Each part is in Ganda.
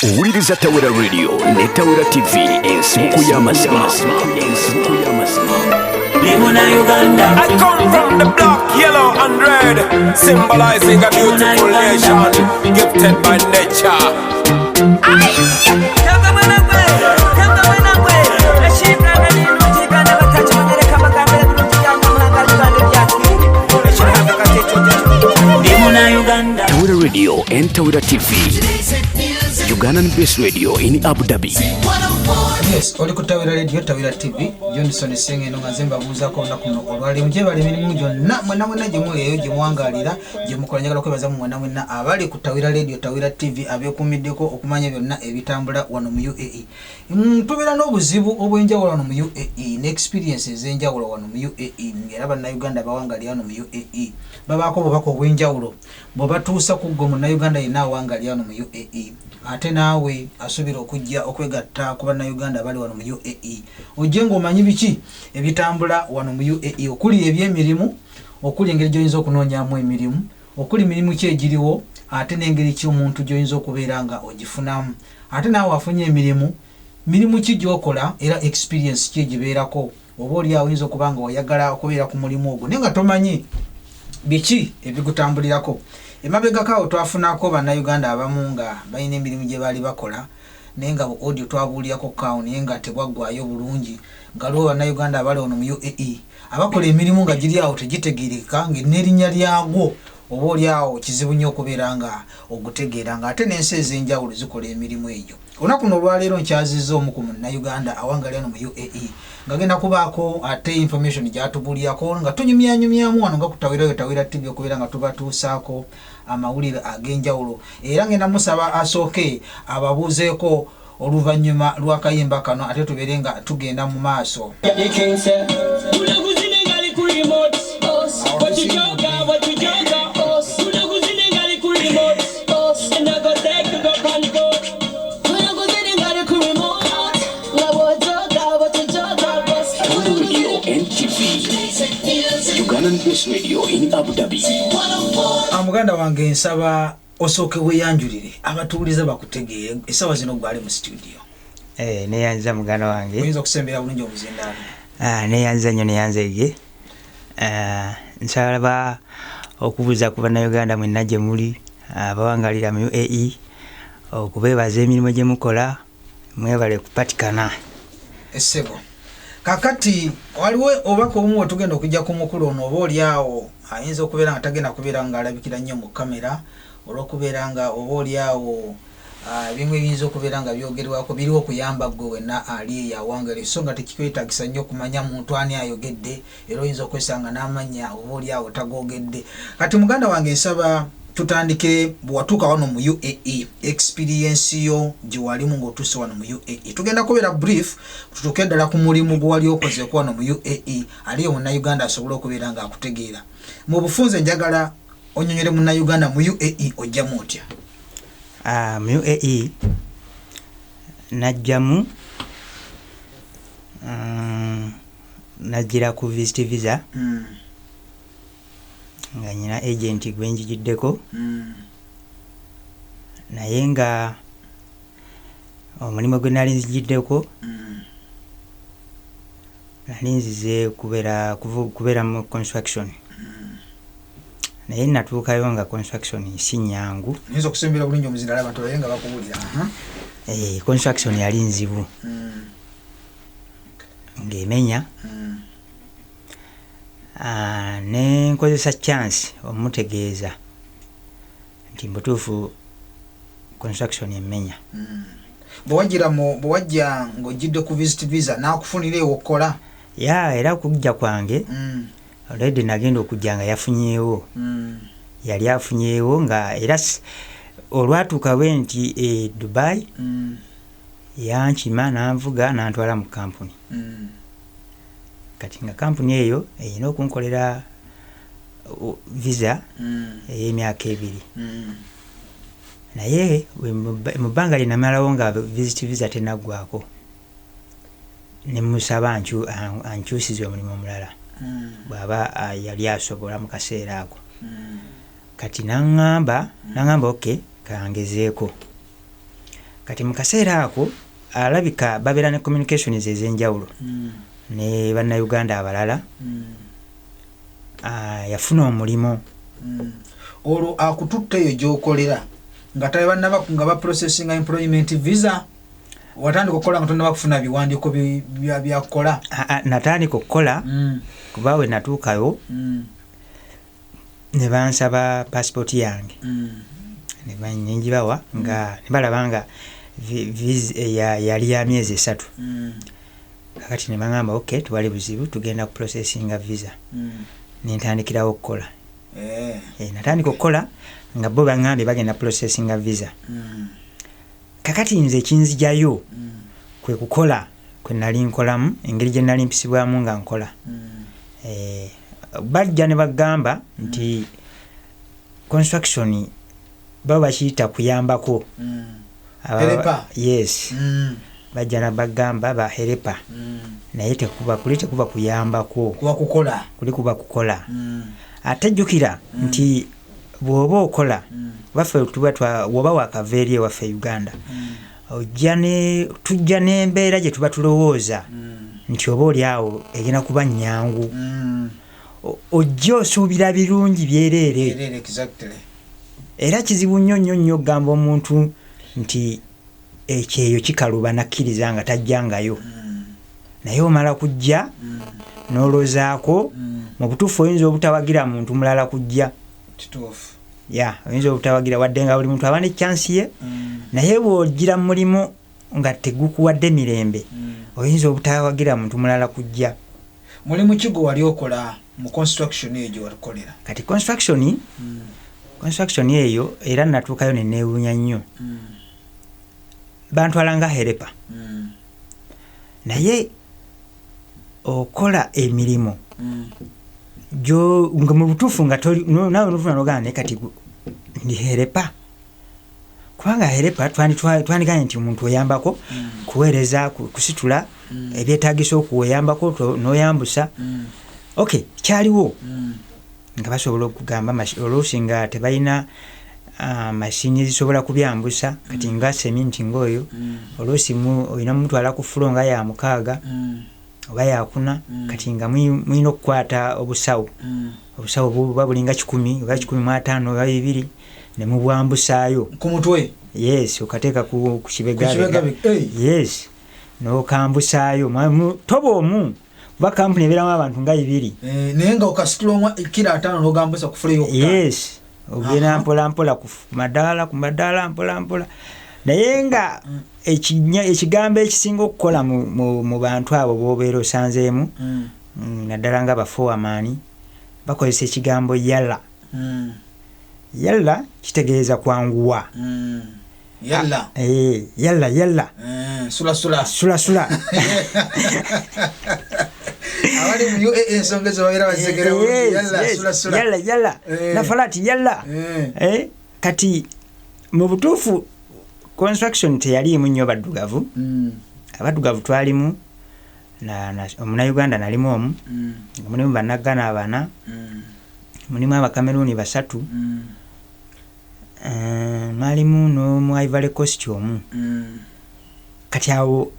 Owuliriza Tawera Radio ne Tawera TV, ensibuko y'amazima, ensibuko y'amazima. I come from the block, yellow and red, symbolizing a beautiful nation gifted by nature. Tawera Radio and Tawera TV, Ugandan Base Radio in Abu Dhabi. Yes, oli ku Tawera Radio, Tawera TV, Johnson Sengeno, nga nze mbabuuzaako olunaku luno olwaleero. Gyebala emirimu gyonna, mwenna mwenna gye muli eyo, gye muwangaalira, gye mukola. Njagala okwebaza mu mwenna mwenna abali ku Tawera Radio, Tawera TV, abeekuumiddeko okumanya byonna ebitambula wano mu UAE. Tubeera n'obuzibu obw'enjawulo wano mu UAE ne experience ez'enjawulo wano mu UAE, era Bannayuganda abawangalira wano mu UAE babaako obubaka obw'enjawulo bwe batuusa ku ggwe Munnayuganda yenna awangalira wano mu UAE, ate naawe asuubira okujja okwegatta ku Bannayuganda abali wano mu UAE, ojje ng'omanyi biki ebitambula wano mu UAE, okuli ebyemirimu, okuli engeri gy'oyinza okunoonyamu emirimu, okuli mirimu ki egiriwo, ate n'engeri ki omuntu gy'oyinza okubeera nga ogifunamu, ate naawe afunye emirimu, mirimu ki gy'okola era experience ki egibeerako. Oba oli awo oyinza okuba nga oyagala okubeera ku mulimu ogwo naye nga tomanyi biki ebigutambulirako. Emabegako awo twafunako Bannayuganda abamu nga balina emirimu gye baali bakola, naye nga bu audio twabuulirako kaawo, naye nga tebwaggwayo bulungi, nga liwo Bannayuganda abali wano mu UAE abakola emirimu nga giri awo tegitegeereka, nga n'erinnya lyagwo oba oli awo kizibu nnyo okubeera nga ogutegeera, nga ate n'ensi ez'enjawulo zikola emirimu egyo. Olunaku luno olwaleero nkyazizza omu ku Munnayuganda awangali wano mu UAE, nga genda kubaako ate information gyatubuulirako, nga tunyumyanyumyamu wano nga ku Tawerayo, Tawera TV, okubeera nga tubatuusaako amawulire ag'enjawulo. Era ngenda musaba asooke ababuuzeeko oluvannyuma lw'akayimba kano, ate tubeere nga tugenda mu maaso. Unakuzine ngali ku remote. What you joga, what you joga. Unakuzine ngali ku remote. And I go take to go pan go. Unakuzine ngali ku remote. Nga wojoga, wojoga, boss. Tawera Radio and TV, Ugandan Base Radio in Abu Dhabi. Ah, muganda wange, nsaba osooke weeyanjulire abatuwuliza bakutegeere essaawa zino gwali mu studio. Eh, neyanza muganda wange. Oyinza okusembera bulungi obuzindaalo. Ah, neyanza nnyo, neyanzege. Ah, nsaba okubuuza ku Bannayuganda mwenna gye muli abawangalira mu UAE, okubeebaza emirimu gye mukola. Mwebale kupatikana. Essebo, kakati waliwo obubaka obumu wetugenda okujja ku mukulu ono, oba oli awo ayinza okubeera nga tagenda kubeera ng'alabikira nnyo mu kamera, olw'okubeera nga oba oli awo ebimu ebiyinza okubeera nga byogerwako biriwo okuyamba ggwe wenna ali eyo awangale, so nga tekikwetagisa nnyo okumanya muntu ani ayogedde, era oyinza okwesanga n'amannya oba oli awo tagogedde. Kati muganda wange, nsaba tutandike bwewatuuka wano mu UAE, experience yo gye walimu ng'otuuse wano mu UAE. Tugenda kubeera brief, tutuuke ddala ku mulimu gwe wali okozeeko wano mu UAE, aliyo Munnayuganda asobole okubeera ng'akutegeera mu bufunze. Njagala onyonyole Munnayuganda, mu UAE ojjamu otya? Ah, mu UAE najjamu najjira ku visit visa nga nyina agent gwe njigiddeko, naye nga omulimu gwe nali nzigiddeko, nali nzize kubeera mu construction, naye natuukayo nga construction si nyangu. Oyinza okusembera bulungi omuzindaalo abantu babe nga bakuwulira. Aha. Eh, construction yali nzibu ng'emenya. Ah, ne nkozesa chance omutegeeza nti mubutuufu construction emenya. Bwe wajja ng'ojjidde ku visit visa, n'akufunira ewo okkola? Ya, era okujja kwange already nagenda okujja nga yafunyeewo. Yali afunyeewo, nga era olwatuuka bwe nti e Dubai, yankima nanvuga nantwala mu kampuni. Kati nga kampuni eyo erina okunkolera visa ey'emyaka 2. Naye mu bbanga lye namalawo nga visit visa tenaggwako, ne musaba ankyusize omulimu omulala bw'aba yali asobola mu kaseera ako. Kati naŋŋamba, ok, kangezeeko. Kati mu kaseera ako alabika babeera ne communications ez'enjawulo ne bannayuganda abalala. Yafuna omulimu. Olwo akututte eyo gy'okolera nga tebannaba nga baprocessinga employment visa, watandika okukola nga tonnaba kufuna biwandiiko byakukola? Natandika okukola kuba we natuukayo ne bansaba passport yange, ne ngibawa nga ne balaba nga yali ya myezi 3. Kakati ne baŋŋamba ok, tewali buzibu, tugenda ku processinga visa. Nentandikirawo okukola. Natandika okukola nga bo baŋŋambye bagenda processinga visa. Kakati nze ekinzijayo kwe kukola kwe nali nkolamu, engeri gye nali mpisibwamu nga nkola. Bajja ne bagamba nti construction baba bakiyita kuyambako. Helper. Yes. Bajja ne bagamba ba helper. Naye tekuba kuli tekuba kuyambako. Kuba kukola. Kuli kuba kukola. Ate jjukira nti bw'oba okola, baffe tuba woba wakava eri ewaffe Uganda, tujja n'embeera gye tuba tulowooza nti oba oli awo egenda kuba nnyangu. Ojja osuubira birungi byereere. Exactly. Era kizibu nnyo nnyo nnyo okugamba omuntu nti ekyeyo kikaluba nakkiriza nga tajjangayo. Naye omala kujja n'olwozaako, mu butuufu oyinza obutawagira muntu mulala kujja. Kituufu. Ya, oyinza obutawagira wadde nga buli muntu aba ne chance ye, naye bw'ogira mu mulimu nga tegukuwadde mirembe, oyinza obutawagira muntu mulala kujja. Mulimu ki gwe wali okola mu construction eyo gye walukolera? Kati construction eyo era natuukayo ne neewuunya nnyo. Bantwala nga helper. Naye okola emirimu nga mu butuufu nga naawe nofuna n'ogamba naye kati ndi helper. Kubanga helper twandigambye nti omuntu oyambako kuweereza, kusitula ebyetaagisa okuweyambako n'oyambusa. Okay, kyaliwo nga basobola okugamba oluusi nga tebalina mashini zisobola kubyambusa, kati nga seminti ng'oyo oluusi olina mutwala ku fulo nga ya 6 oba ya 4, kati nga mulina okukwata obusawo. Obusawo buba bulinga 100 oba 150 oba 200 ne mubwambusaayo ku mutwe. Yes, okateeka ku kibegabega. Yes, n'okambusaayo toba omu kuba kampuni ebeeramu abantu nga 2. Naye nga okasitula kilo 5 n'ogambusa ku fulo ey'okutaano. Yes, ogenda mpola mpola ku madaala mpola mpola. Naye nga ekigambo ekisinga okukola mu bantu abo b'obeera osanzeemu, naddala nga bafoamaani, bakozesa ekigambo yalla. Yalla kitegeeza kwanguwa. Yalla. Yalla yalla. Sula sula. Sula sula. Abali mu UAE ensonga ezo babeera bazitegeera bulungi. Yalla sula sula. Yalla yalla. Nafalati yalla. Kati mu butuufu construction teyaliimu nnyo baddugavu. Abaddugavu twalimu omunnayuganda nalimu omu, mulimu bannagana abana, mulimu abakameruuni 3, mwalimu n'omu Ivory Coast omu. Kati awo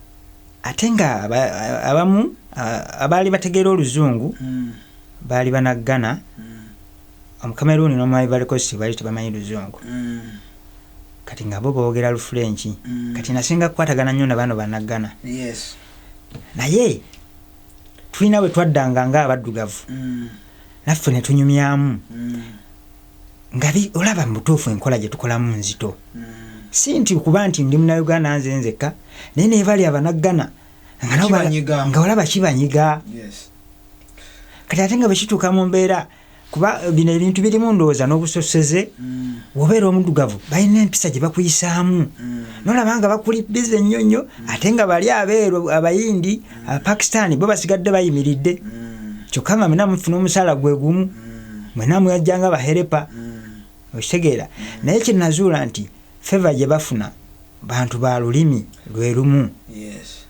ate nga abamu abaali bategeera oluzungu baali bannagana, omukameruuni n'omu Ivory Coast baali tebamanyi luzungu. Kati nga bo boogera Lufrenchi. Kati nasinga kukwatagana nnyo na bano bannagana. Yes. Naye tulina bwe twaddanga ng'abaddugavu, naffe ne tunyumyamu. Nga olaba mu butuufu enkola gye tukolamu nzito. Si nti kuba nti ndi munnayuganda nze nzekka, naye ne bali abanaggana nga olaba kibanyiga. Yes. Kati ate nga bwe kituuka mu mbeera, kuba bino ebintu birimu ndowooza n'obusoseze, bw'obeera omuddugavu balina empisa gye bakuyisaamu. N'olaba nga bakuli bize nnyo nnyo, ate nga bali abeeru Abayindi, Abapakisitaani bo basigadde bayimiridde. Kyokka nga mwenna mufuna omusaala gwe gumu, mwenna mwajja nga baherepa. Okitegeera? Naye kye nazuula nti feva gye bafuna bantu ba lulimi lwe lumu. Yes.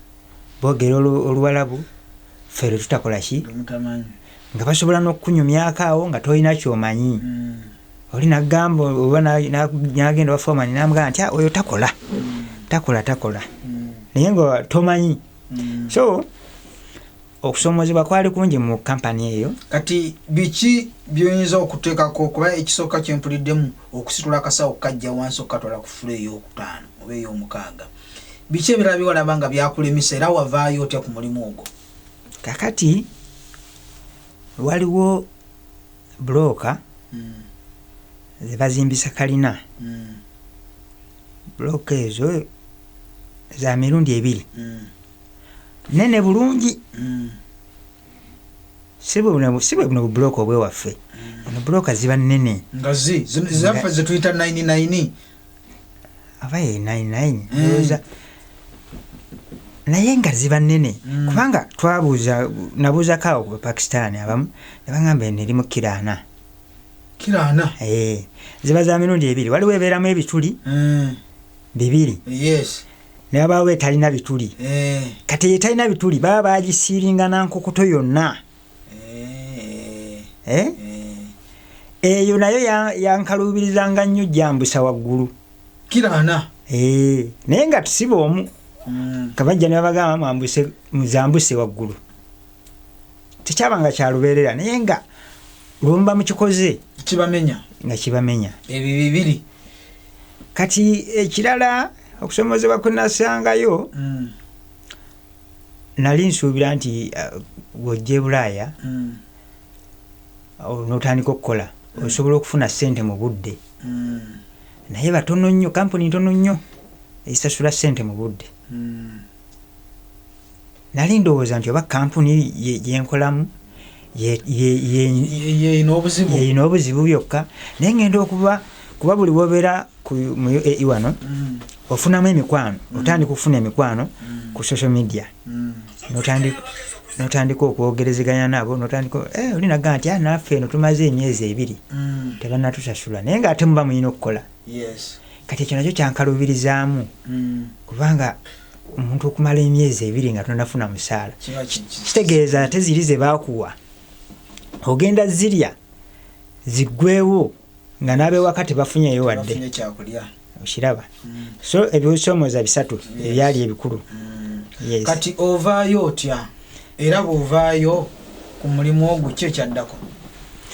Boogera Oluwalabu, ffe lwe tutakola ki? Nga basobola n'okukunyumyako awo nga tolina ky'omanyi. Oli n'agamba oba n'agenda wa foreman n'amugamba nti oyo takola. Takola takola, naye nga tomanyi. So okusomozebwa kwali kungi mu kampani eyo. Kati biki byoyinza okuteekako? Kuba ekisooka kyempuliddemu okusitula akasawo kajja wansi okukatwala ku floor eyokutaano oba ey'omukaaga. Biki ebirala biwalaba nga byakulemesa, era wavaayo otya ku mulimu ogwo? Kakati waliwo bulooka zebazimbisa kalina. Bulooka ezo za mirundi ebiri, nene bulungi. Si bwe buno bubulooka obwewaffe. Eno bulooka ziba nnene. Nga zi zaffe zetuyita 99. Aba ye 99 ndowooza, naye nga ziba nnene. Kubanga twabuuza, nabuuzako awo ku Bapakisitaani abamu ne bagamba eno erimu kiro 40. Kiro 40? Eh, ziba za mirundi ebiri. Waliwo ebeeramu ebituli bibiri, ne wabaawo etalina bituli. Kati etalina bituli baba bagisiiringa na nkokoto yonna. Eh? Eyo nayo yankaluubirizanga nnyo jambusa waggulu. Kiro 40? Eh, naye nga tusiba omu. Kabajja ne babagamba mwambuse, muzambuse waggulu. Tekyabanga kyalubeerera, naye nga lwomba mukikoze kibamenya. Nga kibamenya. Ebyo bibiri. Kati ekirala okusomozebwa kwe nasangayo, nali nsuubira nti bw'ojja e Bulaaya n'otandika okukola, osobola okufuna ssente mu budde. Naye batono nnyo, kampuni ntono nnyo esasula ssente mu budde. Nali ndowooza nti oba kampuni gyenkolamu yeyina obuzibu. Yeyina obuzibu byokka, naye ngenda okuba kuba buli wobeera mu UAE wano, ofunamu emikwano, otandika okufuna emikwano ku social media. Notandika okwogerezeganya nabo, notandika oli naga nti, "Ah, naffe eno tumaze emyezi 2 tebannatusasula," naye ngaate muba mulina okukola. Kati ekyo nakyo kyankaluubirizaamu, kubanga omuntu okumala emyezi 2 nga tonafuna musaala, Kiba kitegeeza ate ziri ze baakuwa ogenda zirya ziggwewo nga n'abewaka tebafunyeyo wadde. Bafunye kyakulya. Okiraba? So ebisomooza bisatu ebyali ebikulu. Yes. Kati ovaayo otya? Era bw'ovaayo ku mulimu ogwo, ki ekyaddako?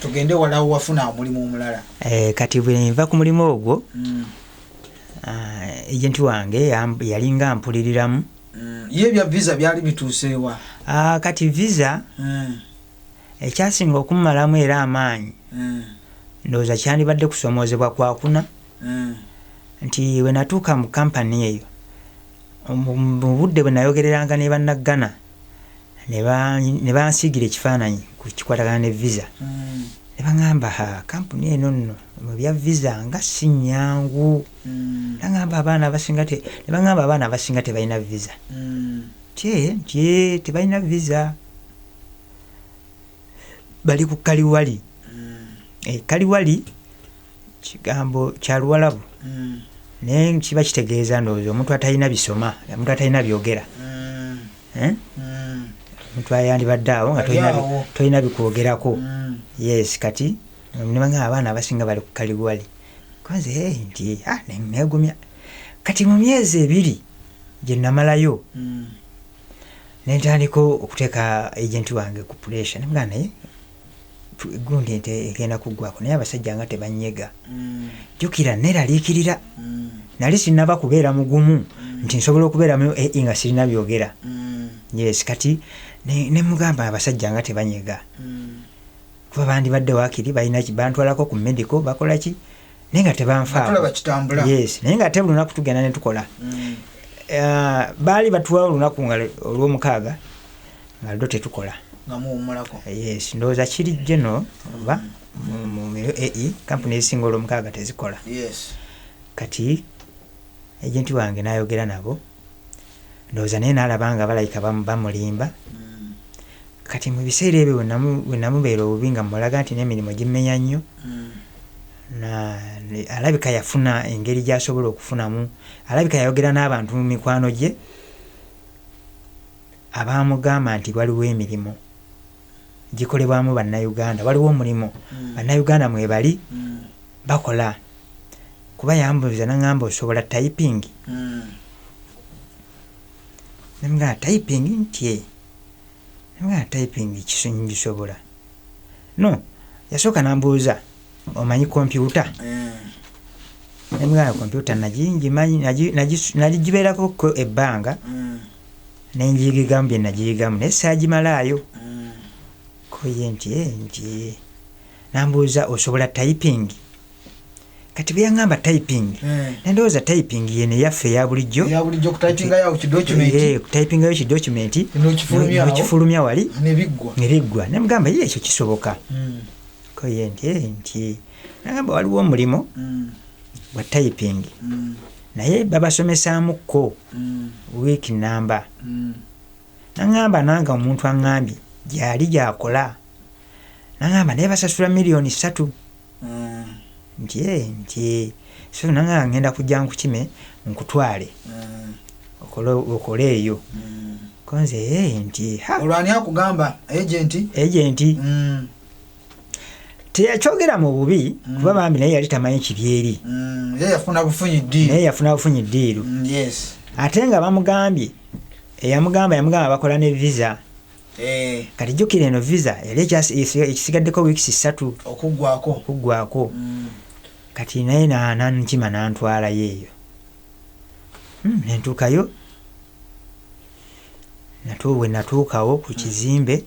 Tugende walawo wafuna omulimu omulala. Eh, kati bwe nva ku mulimu ogwo, agent wange yalinga mpuliriramu. Ye ebya visa byali bituuseewa? Ah, kati visa, ekyasinga okumumalamu era amaanyi, ndowooza kyandibadde kusomoozebwa kwakuna, nti bwe natuuka mu kampani eyo, mu budde bwe nayogereranga ne bannaggana ne bansiigira ekifaananyi ku kikwatagana ne visa, ne baŋŋamba, "Ha, kampuni eno nno mu bya visa nga si nnyangu." Naŋŋamba abaana abasinga ne baŋŋamba abaana abasinga tebalina visa. Tye nti tebalina visa, bali ku kaliwali. Kaliwali kigambo kya Luwalabu, naye kiba kitegeeza ndowooza omuntu atalina bisoma, omuntu atalina byogera. Eh? Omuntu ayandibadde awo nga Ali awo. tolina bikwogerako. Yes, kati ne baŋŋamba abaana abasinga bali ku kaliwali. Konze nti neegumya. Kati mu myezi 2 gye namalayo, ne ntandika okuteeka agent wange ku pressure, ne mugamba, "Naye gundi nte egenda kuggwako, naye abasajja nga tebanyega." Jjukira neeraliikirira, nali sinnaba kubeera mugumu nti nsobola okubeera mu UAE nga sirina byogera. Yes, kati ne mugamba abasajja nga tebanyega, kuba bandibadde waakiri balina bantwalako ku medical, bakola ki, naye nga tebanfaako. Tulaba kitambula. Yes, naye nga ate buli lunaku tugenda ne tukola. Baali batuwa olunaku nga olwomukaaga nga lwo tetukola. Nga muwummulako. Yes, ndowooza kiri geno oba mu UAE kampuni ezisinga olwomukaaga tezikola. Kati agenti wange n'ayogera nabo, ndowooza naye n'alaba nga balabika bamulimba. Kati mu biseera ebyo bwe namubeera obubi nga mulaga nti n'emirimu gimmenya nnyo, alabika yafuna engeri gy'asobola okufunamu, alabika yayogera n'abantu mu mikwano gye abaamugamba nti waliwo emirimu gikolebwamu Bannayuganda, waliwo omulimu Bannayuganda mwebali bakola. Kuba yambuuza n'aŋŋamba, "Osobola typing?" Nemugamba typing nti "Eh." Nemugamba typing ngisobola. No, yasooka nambuuza, omanyi kompyuta? Nemugamba kompyuta nagimanyi, nagibeerako ko ebbanga, nenjigigamu bye nagiyigamu, naye saagimalaayo. Koye nti "Eh," nti "Eh." Nambuuza, osobola typing? Kati bwe yaŋŋamba typing, nendowooza typing yeno eyaffe eya bulijjo. Eya bulijjo, kutypingayo kidocument. Eh, kutypingayo kidocument. N'okifulumya awo. N'okifulumya wali. Nebiggwa. Nebiggwa. Nemugamba, ye ekyo kisoboka. Koye nti "Eh," nti nagamba waliwo omulimu gwa typing, naye babasomesaamuko wiiki namba. Naŋŋamba nange omuntu aŋŋambye gyali gyakola, naŋŋamba naye basasula 3 miliyoni. Nti "Eh," nti so naŋŋamba ngenda kujja nkukime nkutwale okole eyo. Konze "Eh," nti ha. Olwo ani akugamba? Agent? Agent. Teyakyogera mu bubi, kuba bambi naye yali tamanyi kiri eri. Ye yafuna bufunyi ddi? Naye yafuna bufunyi ddiiru. Ate nga bamugambye, eyamugamba yamugamba bakola ne visa. Kati jjukira eno visa yali ekisigaddeko wiikisi 3 okuggwako. Okuggwako. Kati naye nankima nantwalayo eyo. Nentuukayo. Bwe natuukawo ku kizimbe,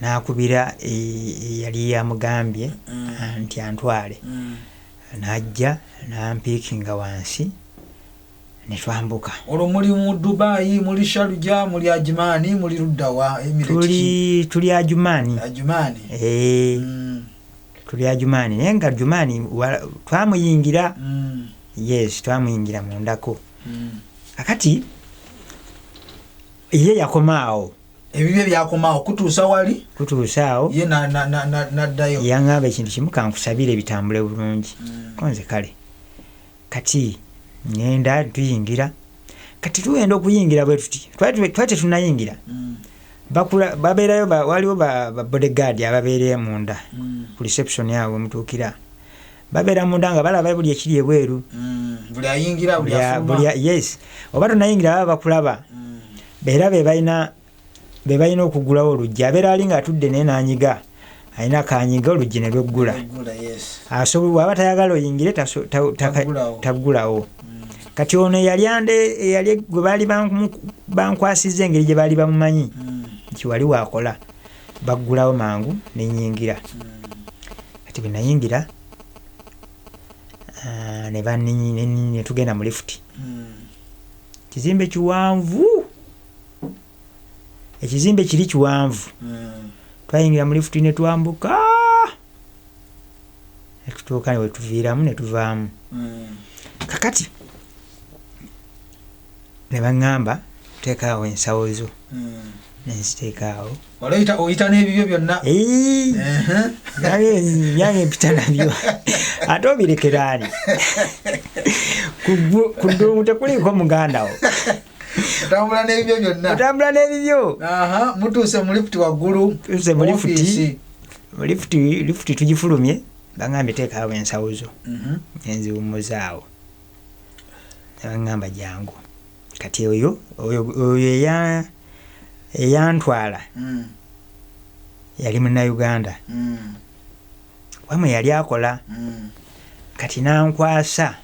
nakubira eyali yamugambye nti antwale. Najja nampiikinga wansi netwambuka. Olwo muli mu Dubayi, muli Sharjah, muli Ajman, muli luddawa? Emirate ki? Tuli Ajman. Ajman. Eh, tuli Ajman, naye nga Ajman twamuyingira. Yes, twamuyingira mundako. Kakati ye yakoma awo. Ebibye byakomaawo kutuusa wali? Kutuusa awo. Ye naddayo. Yaŋŋamba ekintu kimu, kankusabire bitambule bulungi. Konze kale. Kati ŋŋenda tuyingira, kati tugenda okuyingira bwe tuti, twali tetunayingira. Babeerayo waliwo ba bodyguard ababeera munda ku reception awo wemutuukira, babeera munda nga balaba buli ekiri ebweru. Buli ayingira, buli afuluma. Yes, oba tonayingira baba bakulaba. Era be balina okugulawo oluggi. Abeera ali ng'atudde naye n'anyiga, alina kanyiga oluggi ne lweggula. Lweggula, yes. Asobola bw'aba tayagala oyingire Taggulawo. Taggulawo. Kati ono eyali ande eyali gwe baali bankwasizza, engeri gye baali bamumanyi nti wali waakola, baggulawo mangu nenyingira. Kati bwe nayingira, ne ne tugenda mu lifuti. Kizimbe kiwanvu, ekizimbe kiri kiwanvu. Twayingira mu lifuti ne twambuka ne tutuuka ne wetuviiramu ne tuvaamu. Kakati ne baŋŋamba, teekaawo ensawo zo. Nenziteekaawo. Wali oyita n'ebibyo byonna? Eyi, nange byange mpita nabyo, ate obirekeraani? Ku ddungu tekuliiko muganda wo. Otambula n'ebibyo byonna. Otambula n'ebibyo. Aha, mutuuse mu lifuti waggulu. Tuuse mu lifuti. Ofiisi. Mu lifuti tugifulumye, baŋŋambye teekaawo ensawo zo. Nenziwummuzaawo, ne baŋŋamba jangu. Kati oyo eyantwala yali Munnayuganda wamwe yali akola. Kati nankwasa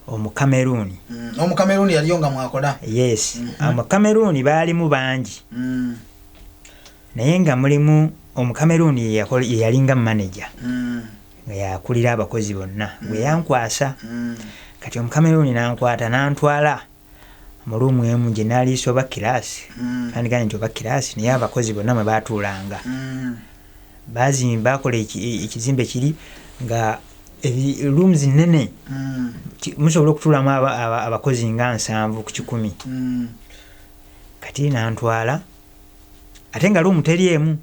Omukameruuni. Omukameruuni yaliyo nga mwakola? Yes. Omukameruuni baalimu bangi, naye nga mulimu Omukameruuni ye yalinga manager, nga yakulira abakozi bonna, gwe yankwasa. Kati Omukameruuni nankwata nantwala mu room emu gye naliisa oba kiraasi, kandigambye nti oba kiraasi, naye abakozi bonna mwe batuulanga. Bazimba, bakola ekizimbe kiri nga rooms nene. Musobola okutuulamu abakozi nga 70 ku 100. Kati nantwala, ate nga room teri emu.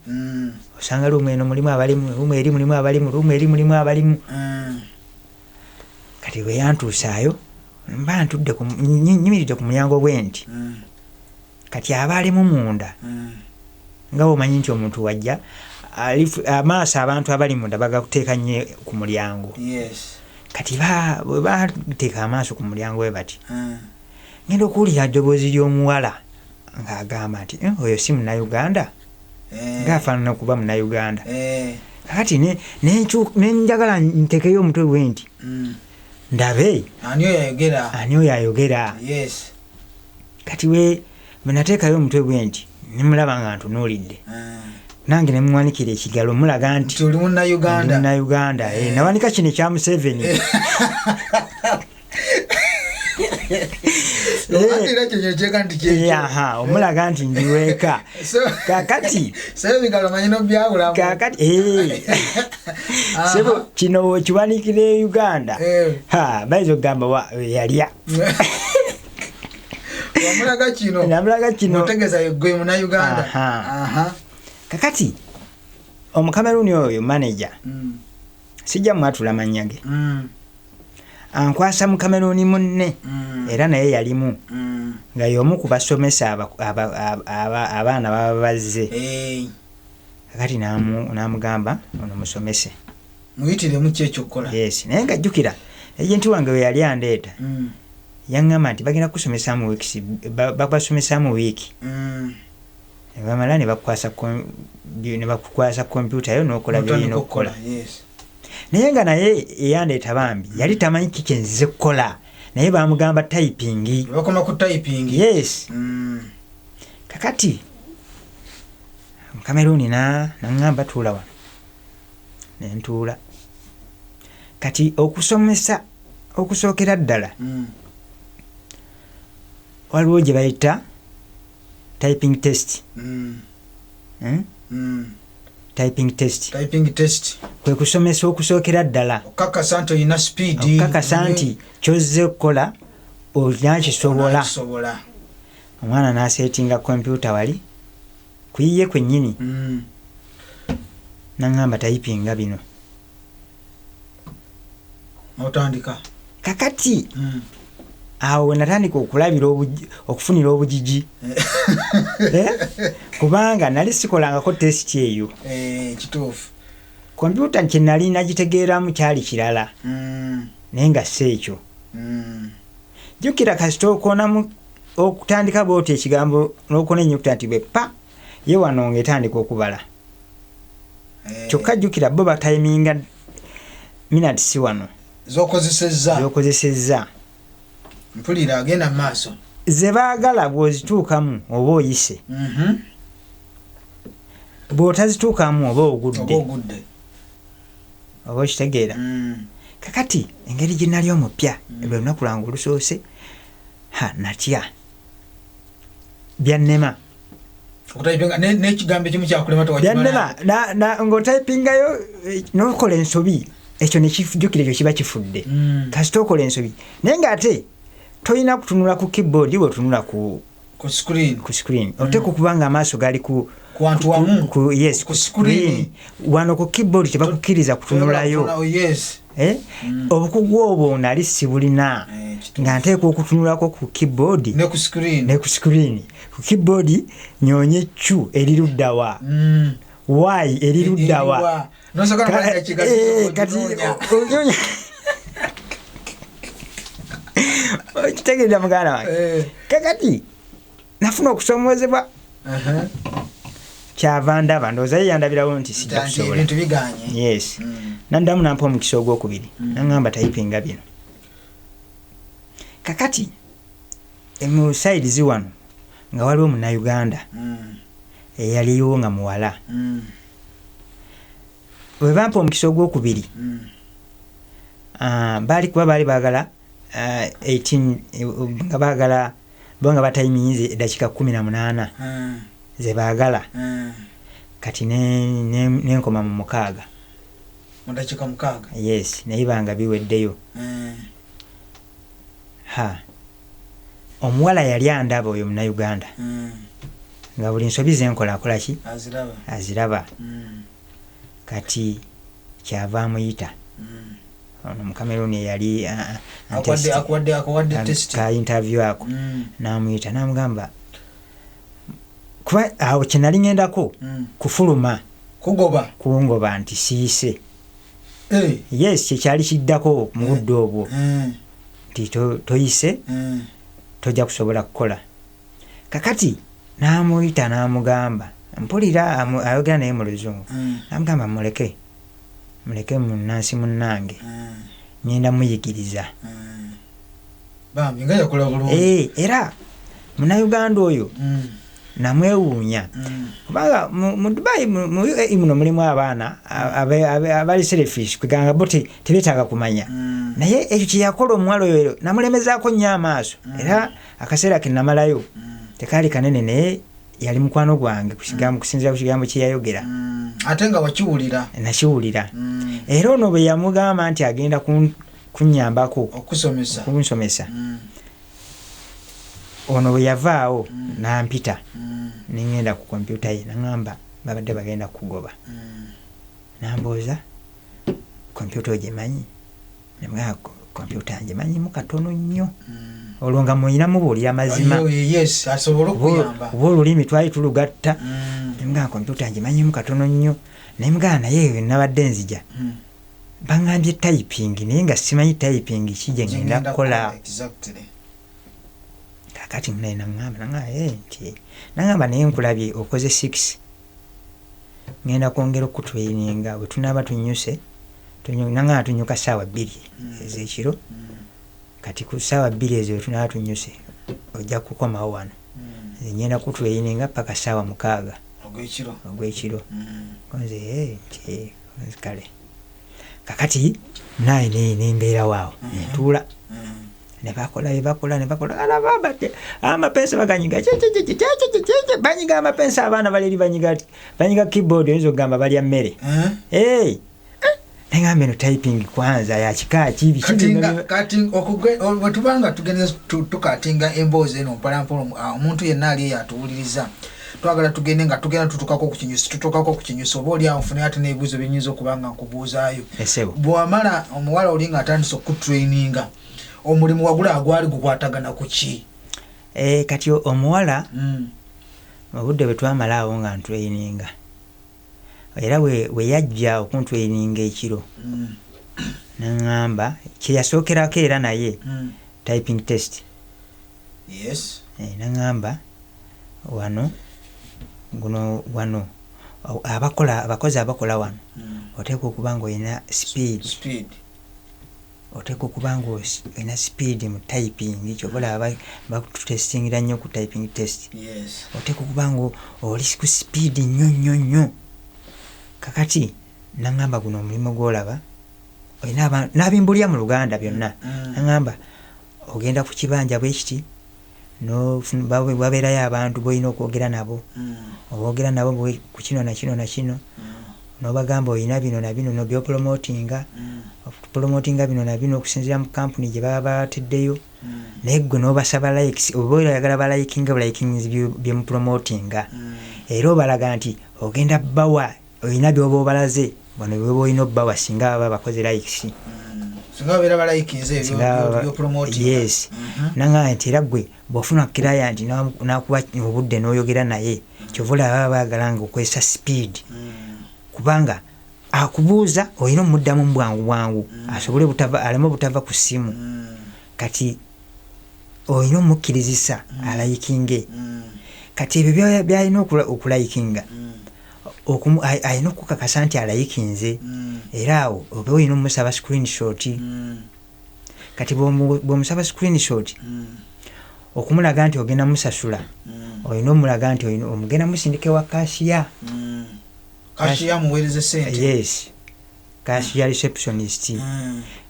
Osanga room eno mulimu abalimu, room eri mulimu abalimu, room eri mulimu abalimu. Kati bwe yantuusaayo, mba ntudde nyimiridde ku mulyango bwe nti. Kati abaalimu munda, nga bwomanyi nti omuntu wajja amaaso abantu abali munda bagakuteeka nnyo ku mulyango. Kati bwe bateeka amaaso ku mulyango bwe bati, ngenda okuwulira eddoboozi ly'omuwala. Ng'agamba nti, "Eh, oyo si Munnayuganda, ng'afaanana kuba Munnayuganda." Kakati nenjagala ntekeyo omutwe bwe nti ndabe Ani oyo ayogera? Ani oyo ayogera. Kati we bwe nateekayo omutwe bwe nti, nemulaba nga ntunuulidde, nange nemuwanikira ekigalo mulaga nti Nti oli Munnayuganda. Munnayuganda. Nawanika kino ekya Museveni. Ate era kyo kyeka nti kyekyo. Aha, omulaga nti ndiweeka. Kakati So ebigalo manyi nobyawulamu. Kakati sebo, kino wekiwanikira e Uganda, ha, bayinza okugamba yalya. Wamulaga kino. Namulaga kino. Otegeeza gwe Munnayuganda. Aha. Kakati Omukameruni oyo manager, sijja mwatula mannya ge, ankwasa Mukameruni munne, era naye yalimu, nga y'omu ku basomesa abaana baba bazze. Kakati n'amugamba ono musomese. Muyitiremu ki ekyokukola. Yes, naye nga jjukira agent wange we yali andeeta, yaŋŋamba nti bagenda kusomesa mu weeks, babasomesa mu wiiki, ne bamala ne bakukwasa kompyuta yo n'okola N'otandika byolina okukola. okukola, yes. Naye nga naye eyandeeta bambi yali tamanyi ki kyenzize kukola, naye bamugamba typing. Bakoma ku typing. Yes. Kakati Mukameruni naŋŋamba tuula wano, nentuula. Kati okusomesa okusookera ddala, waliwo gye bayita typing test. Hmm? Typing test. Typing test. Kwe kusomesa okusookera ddala. Okakasa nti olina speed. Okukakasa nti kyozze okukola onakisobola. Onakisobola. Omwana n'asetinga kompyuta wali kuyiye kwennyini, naŋŋamba typinga bino. N'otandika. Kakati awo we natandika okulabira okufunira obugigi. Eh? Kubanga nali sikolangako test eyo. Kituufu. Kompyuta kye nali nagitegeeramu kyali kirala, naye nga si ekyo. Jjukira kasita okoonamu okutandika bwoti ekigambo n'okoona ennyukuta nti bwe pa ye wano ng'etandika okubala. Kyokka jjukira bo batayiminga minutes wano Z'okozesezza. Z'okozesezza. Mpulira, agenda mu maaso. Ze baagala bw'ozituukamu oba oyise, bw'otazituukamu oba ogudde. Oba ogudde. Oba okitegeera? Kakati engeri gye nali omupya, lwe lunaku lwange olusoose, ha, natya, byannema. Okutypinga n'ekigambo ekimu kyakulema tewakimala. Byannema ng'otypingayo, n'okola ensobi, ekyo nekijjukira ekyo kiba kifudde. Kasita okola ensobi, naye ng'ate tolina kutunula ku keyboard, bweotunula ku Ku screen. Ku screen oteeka okuba nga amaaso gali ku Ku wantu wamu. Yes, Ku ku screen. Wano ku keyboard tebakukkiriza kutunulayo. Oh, yes. Eh? Obukugu obwo nali sibulina, nga nteekwa okutunulako ku keyboard ne ku screen. Ne ku screen. Ku keyboard nyoonye Q eri luddawa, Y eri luddawa. Eriwa. N'osooka n'omala eddakiika zisatu Kati oginoonya. Okitegeera muganda wange? Kakati nafuna okusomoozebwa, kyava ndaba ndowooza ye yandabirawo nti sijja Nti kusobola. Ebintu biganye. Yes. Naddamu nampa omukisa ogwokubiri, naŋŋamba typinga bino. Kakati mu sides wano nga waliwo Munnayuganda eyaliwo nga muwala. Bwe bampa omukisa ogwokubiri, baali kuba baali baagala 18, nga baagala bo nga batayiminze eddakiika 18 ze baagala. Kati nenkoma mu 6. Mu dakiika 6. Yes, naye banga biweddeyo. Ha, omuwala yali andaba oyo Munnayuganda, nga buli nsobi zenkola akola ki? Aziraba. Aziraba. Kati kyava amuyita ono Mukameruni eyali Akuwadde test. ka interview ako. N'amuyita n'amugamba, kuba awo kyenali ŋŋendako kufuluma. Kugoba. Kungoba nti siise. Yes, kyekyali kiddako mu budde obwo, nti toyise, tojja kusobola kukola. Kakati N'amuyita n'amugamba, mpulira ayogera naye mu Luzungu, namugamba, "Muleke, muleke munansi munnange, ngenda muyigiriza." Bambi nga yakola bulungi. Eh, era Munnayuganda oyo namwewuunya, kubanga mu Dubai, mu UAE muno mulimu abaana abali selfish, kweganga bo tebeetaaga kumanya. Naye ekyo kyeyakola omuwala oyo namulemezaako nnyo amaaso. Era akaseera ke namalayo tekaali kanene, naye yali mukwano gwange ku kigambo, kusinziira ku kigambo kye yayogera. Ate nga wakiwulira. Nakiwulira. Era ono bwe yamugamba nti agenda kunnyambako okusomesa, kunsomesa, ono bwe yavaawo nampita, neŋŋenda ku kompyuta ye, naŋŋamba, "Babadde bagenda kugoba." Nambuuza, "Kompyuta ogimanyi?" Nemugamba, "Kompyuta ngimanyimu katono nnyo." Olwo nga muyina mubuulira mazima. Yo, yes, asobole okuyamba. Oba olulimi twali tulugatta. Nemugamba, "Kompyuta ngimanyimu katono nnyo." Nemugamba, "Naye nabadde nzija, baŋŋambye typing, naye nga simanyi typing ki gye ngenda kukola." Kakati munaye naŋŋamba, "Eh," nti naŋŋamba, "Naye nkulabye okoze 6, ngenda kwongera okutraininga bwe tunaaba tunyuse." Naŋŋamba tunyuka 2:00 ez'ekiro. "Kati ku 2:00 ezo bwe tunaaba tunyuse, ojja kukomawo wano. Nze ngenda kutraininga paka 6:00 ogwekiro. Ogwekiro." Nze, "Eh," nti, "Eh, kale." Kakati naye nembeerawo awo, nentuula, ne bakola bye bakola, ne bakola, alaba bate amapensa baganyiga, ki, ki, ki, ki, ki, ki, ki, ki, banyiga amapensa. Abaana bali eri banyiga, banyiga keyboard, oyinza okugamba balya mmere. Eh? Hey, nengamba, eno typing kwanza ya kika ki? Biki Kati bino? Kati bwe tubanga tugenze tukatinga emboozi eno mpolampola, omuntu yenna ali eyo atuwuliriza, twagala tugende nga tugenda tutukako ku kinyusi, tutukako ku kinyusi, oba oli awo nfune ate n'ebibuuzo byenyinza okuba nga nkubuuzaayo. Esebo. Bwewamala, omuwala oli nga atandise okutraininga, omulimu wagula gwali gukwatagana ku ki? Eh, kati omuwala, obudde bwe twamala awo nga ntraininga, era we yajja okuntraininga ekiro, naŋŋamba kyeyasookerako era naye typing test. Eh, naŋŋamba, "Wano guno wano abakola, abakozi abakola wano, oteekwa okuba nga olina speed, speed. Oteekwa okuba nga olina speed mu typing. Kyova olaba bakutestingira nnyo ku typing test. Oteekwa okuba nga oli ku speed nnyo nnyo nnyo." Kakati naŋŋamba, "Guno omulimu gwolaba olina n'abimbulya mu Luganda byonna. Naŋŋamba, ogenda ku kibanja bwe kiti, wabeerayo abantu b'olina okwogera nabo. Oboogera nabo ku kino na kino na kino, n'obagamba olina bino na bino nobyopromotinga, promotinga bino na bino okusinziira mu kampuni gye baba bateddeyo. Naye gwe n'obasaba likes, oba oyagala balikinga bulikings byemupromotinga, era obalaga nti ogenda bawa, olina byoba obalaze wano byoba olina obbawa singa baba bakoze likes." Singa babeera balayikinze Singa ebyopromotinga. Yes. Naŋŋamba nti, "Era gwe bw'ofuna client n'akuwa obudde n'oyogera naye, kyova olaba baba baagala nga okozesa speed, kubanga akubuuza olina omuddamu mu bwangu bwangu, asobole butava, aleme obutava ku ssimu. Kati olina omukkirizisa alayikinge. Kati ebyo byalina okulayikinga, alina okukakasa nti alayikinze, era awo oba olina omusaba screenshot. Kati bw'omusaba screenshot, okumulaga nti ogenda musasula, olina omulaga nti omugenda musindika ewa cashier." Cashier muweereze sente. Yes, cashier, receptionist.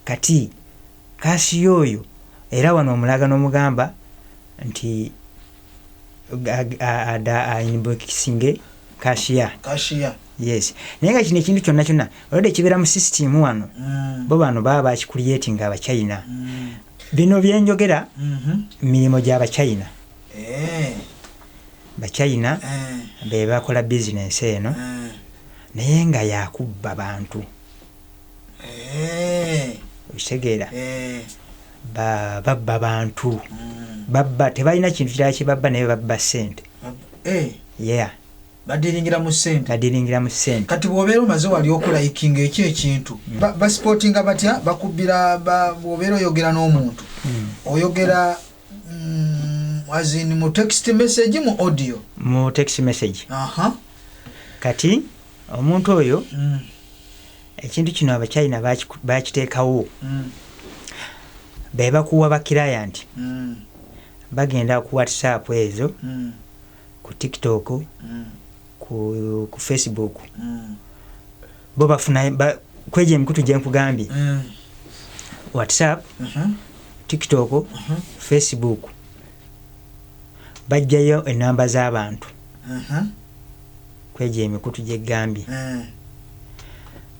Kati cashier oyo era wano omulaga n'omugamba nti inboxinge cashier. Cashier. Yes, naye nga kino ekintu kyonna kyonna olwedde kibeera mu system wano. Bo bano baba bakicreatinga Abachina. Bino byenjogera mirimu gy'Abachina. Bachina be bakola bizinensi eno, naye nga yakubba bantu. Okitegeera? Babba bantu. Babba, tebalina kintu kirala kyebabba, naye babba ssente. Yeah. Badiringira mu ssente. Badiringira mu ssente. Kati bw'obeera omaze wali okulayikinga ekyo ekintu, basipotinga batya? Bakubira bw'obeera oyogera n'omuntu, oyogera As in mu text message, mu audio? Mu text message. Kati omuntu oyo, ekintu kino Abachina bakiteekawo, be bakuwa ba client, bagenda ku WhatsApp ezo, ku TikTok, ku Facebook, bo bafuna kwejo emikutu gyenkugambye, WhatsApp, TikTok, Facebook, bajjayo enamba z'abantu kwejo emikutu gyegambye.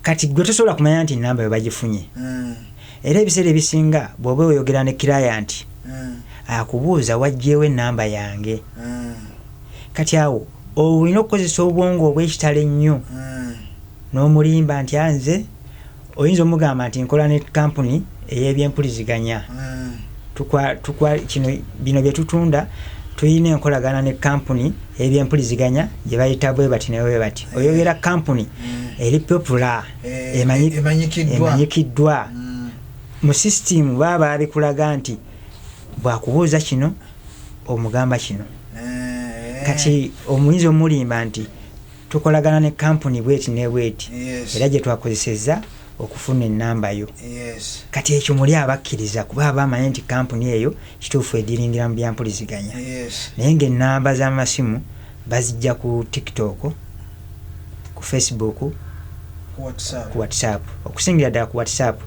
Kati gwe tosobola kumanya nti enamba yo bagifunye. Era ebiseera ebisinga bw'oba oyogera ne client, akubuuza, "Wajjeewo enamba yange?" Kati awo olina okukozesa obwongo obw'ekitalo ennyo n'omulimba nti anze, oyinza omugamba nti nkola ne kampuni ey'ebyempuliziganya, tukwa kino, bino bye tutunda, tulina enkolagana ne kampuni ey'ebyempuliziganya gye bayita bwe bati ne bwe bati. Oyogera kampuni eri popular, emanyikiddwa. Emanyikiddwa. Mu sisitimu baba babikulaga nti bwakubuuza kino, omugamba kino. Kati omuyinza omulimba nti tukolagana ne kampuni bweti ne bweti, era gye twakozesezza okufuna enamba yo. Kati ekyo muli abakkiriza, kuba aba amanyi nti kampuni eyo kituufu ediringira mu byampuliziganya. Naye ng'ennamba z'amasimu bazijja ku TikTok, ku Facebook, ku WhatsApp. Ku WhatsApp, okusingira ddala ku WhatsApp.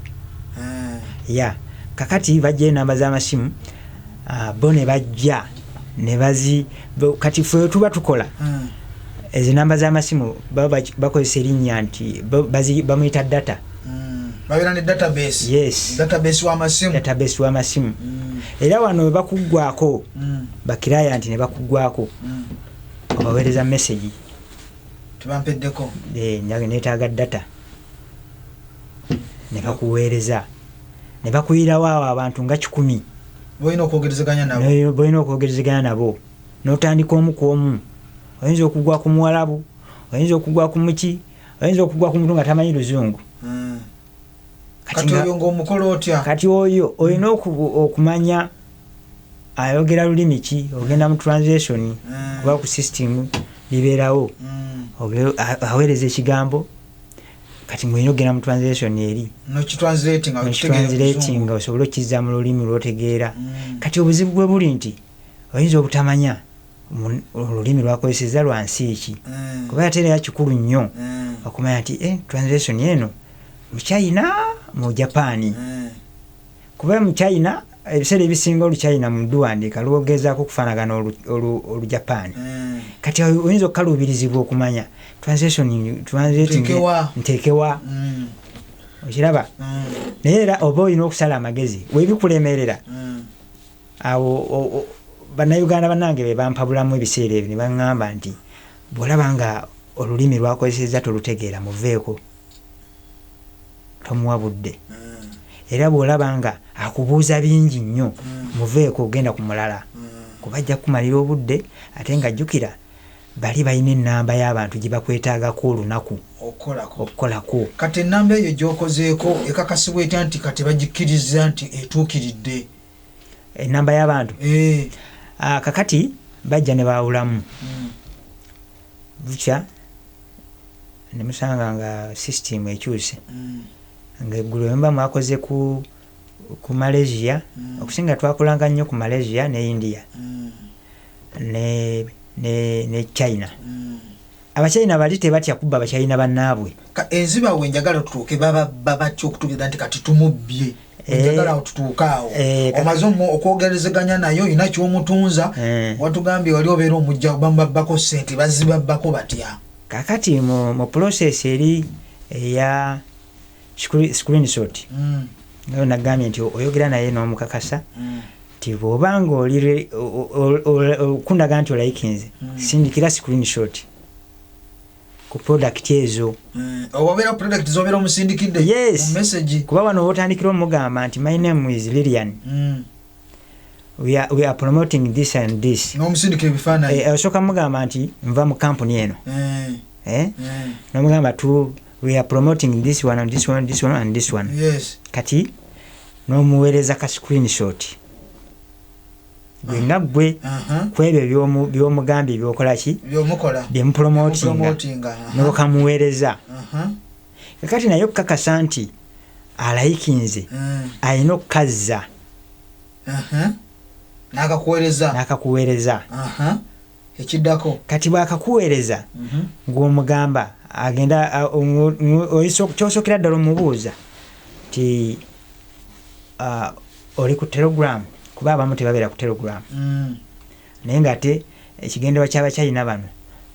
Ya, kakati bajja enamba z'amasimu, bo ne bajja ne bazi kati ffe tuba tukola ezo namba z'amasimu, baba bakozesa erinnya nti bamuyita data. Babeera ne database. Yes. Database w'amasimu. Database w'amasimu. Era wano we bakuggwako, ba client ne bakuggwako, obaweereza message, "Tebampeddeko." "Nange neetaaga data," ne bakuweereza ne bakuyirawo awo abantu nga 100 bolina okwogerezeganya nabo. Bolina okwogerezeganya nabo, n'otandika omu ku omu. Oyinza okugwa ku Muwalabu, oyinza okugwa ku muki, oyinza okugwa ku muntu nga tamanyi Luzungu. Kati Kati oyo ng'omukola otya? Kati oyo olina okumanya ayogera lulimi ki, ogenda mu translation, kuba ku system bibeerawo. Aweereza ekigambo, kati ng'olina okugenda mu translation eri nokitranslating nga okitegeera mu translating Luzungu. Osobole okizza mu lulimi lwotegeera. Kati obuzibu bwe buli nti oyinza obutamanya olulimi lwakozesezza lwa nsi ki, kuba ate era kikulu nnyo okumanya nti translation eno mu China, mu Japan, kuba mu China ebiseera ebisinga Oluchina mu duwandiika lwogezaako okufaanagana Olujapaani. Kati oyinza okukaluubirizibwa okumanya translation, translating Nteekewa. Nteekewa. Okiraba? Naye era oba olina okusala amagezi webikulemerera, awo Bannayuganda bannange be bampabulamu ebiseera ebyo ne baŋŋamba nti bw'olaba nga olulimi lwakozesezza tolutegeera, muveeko, tomuwa budde. Era bw'olaba nga akubuuza bingi nnyo, muveeko, ogenda ku mulala, kuba ajja kukumalira obudde. Ate nga jjukira bali balina ennamba y'abantu gye bakwetaagako olunaku okukolako. Okukolako. Kati enamba eyo gyokozeeko ekakasibwa etya nti kati bagikkiriza nti etuukiridde? Enamba y'abantu? Eh. Kakati bajja ne baawulamu. Bukya nemusanga nga system ekyuse, nga eggulo muba mwakoze ku Malaysia. Okusinga twakolanga nnyo ku Malaysia ne India ne China. Abachina bali tebatya kubba Abachina bannaabwe. Enziba we njagala tutuuke, baba batya okutuukira nti kati tumubbye? Njagala awo tutuuke awo. Omaze okwogerezeganya naye, olina kyomutunza. Watugambye wali obeera omujja bamubabbako sente, bazibabbako batya? Kakati mu process eri eya screenshot, nga nagambye nti oyogera naye n'omukakasa nti bw'obanga oli okundaga nti olayikinze, sindikira screenshot ku product ezo. Owabeera product zobeera omusindikidde Yes. mu message. Kuba wano wotandikira omugamba nti, "My name is Lilian, we are promoting this and this." N'omusindikira ebifaananyi. Osooka mugamba nti nva mu kampuni eno, eh? Nomugamba tu we are promoting this one and this one, this one and this one. Kati n'omuweereza ka screenshot. Gwe nga gwe ku ebyo by'omugambye byokola ki, Byomukola. Byemupromotinga. Byemupromotinga, Nokamuweereza. Kakati naye okukakasa nti alayikinze, alina okukazza. N'akakuweereza. N'akakuweereza. Ekiddako? Kati bw'akakuweereza, ng'omugamba agenda kyosookera ddala omubuuza nti oli ku Telegram, kuba abamu tebabeera ku Telegram. Naye ng'ate ekigendererwa ky'Abachina bano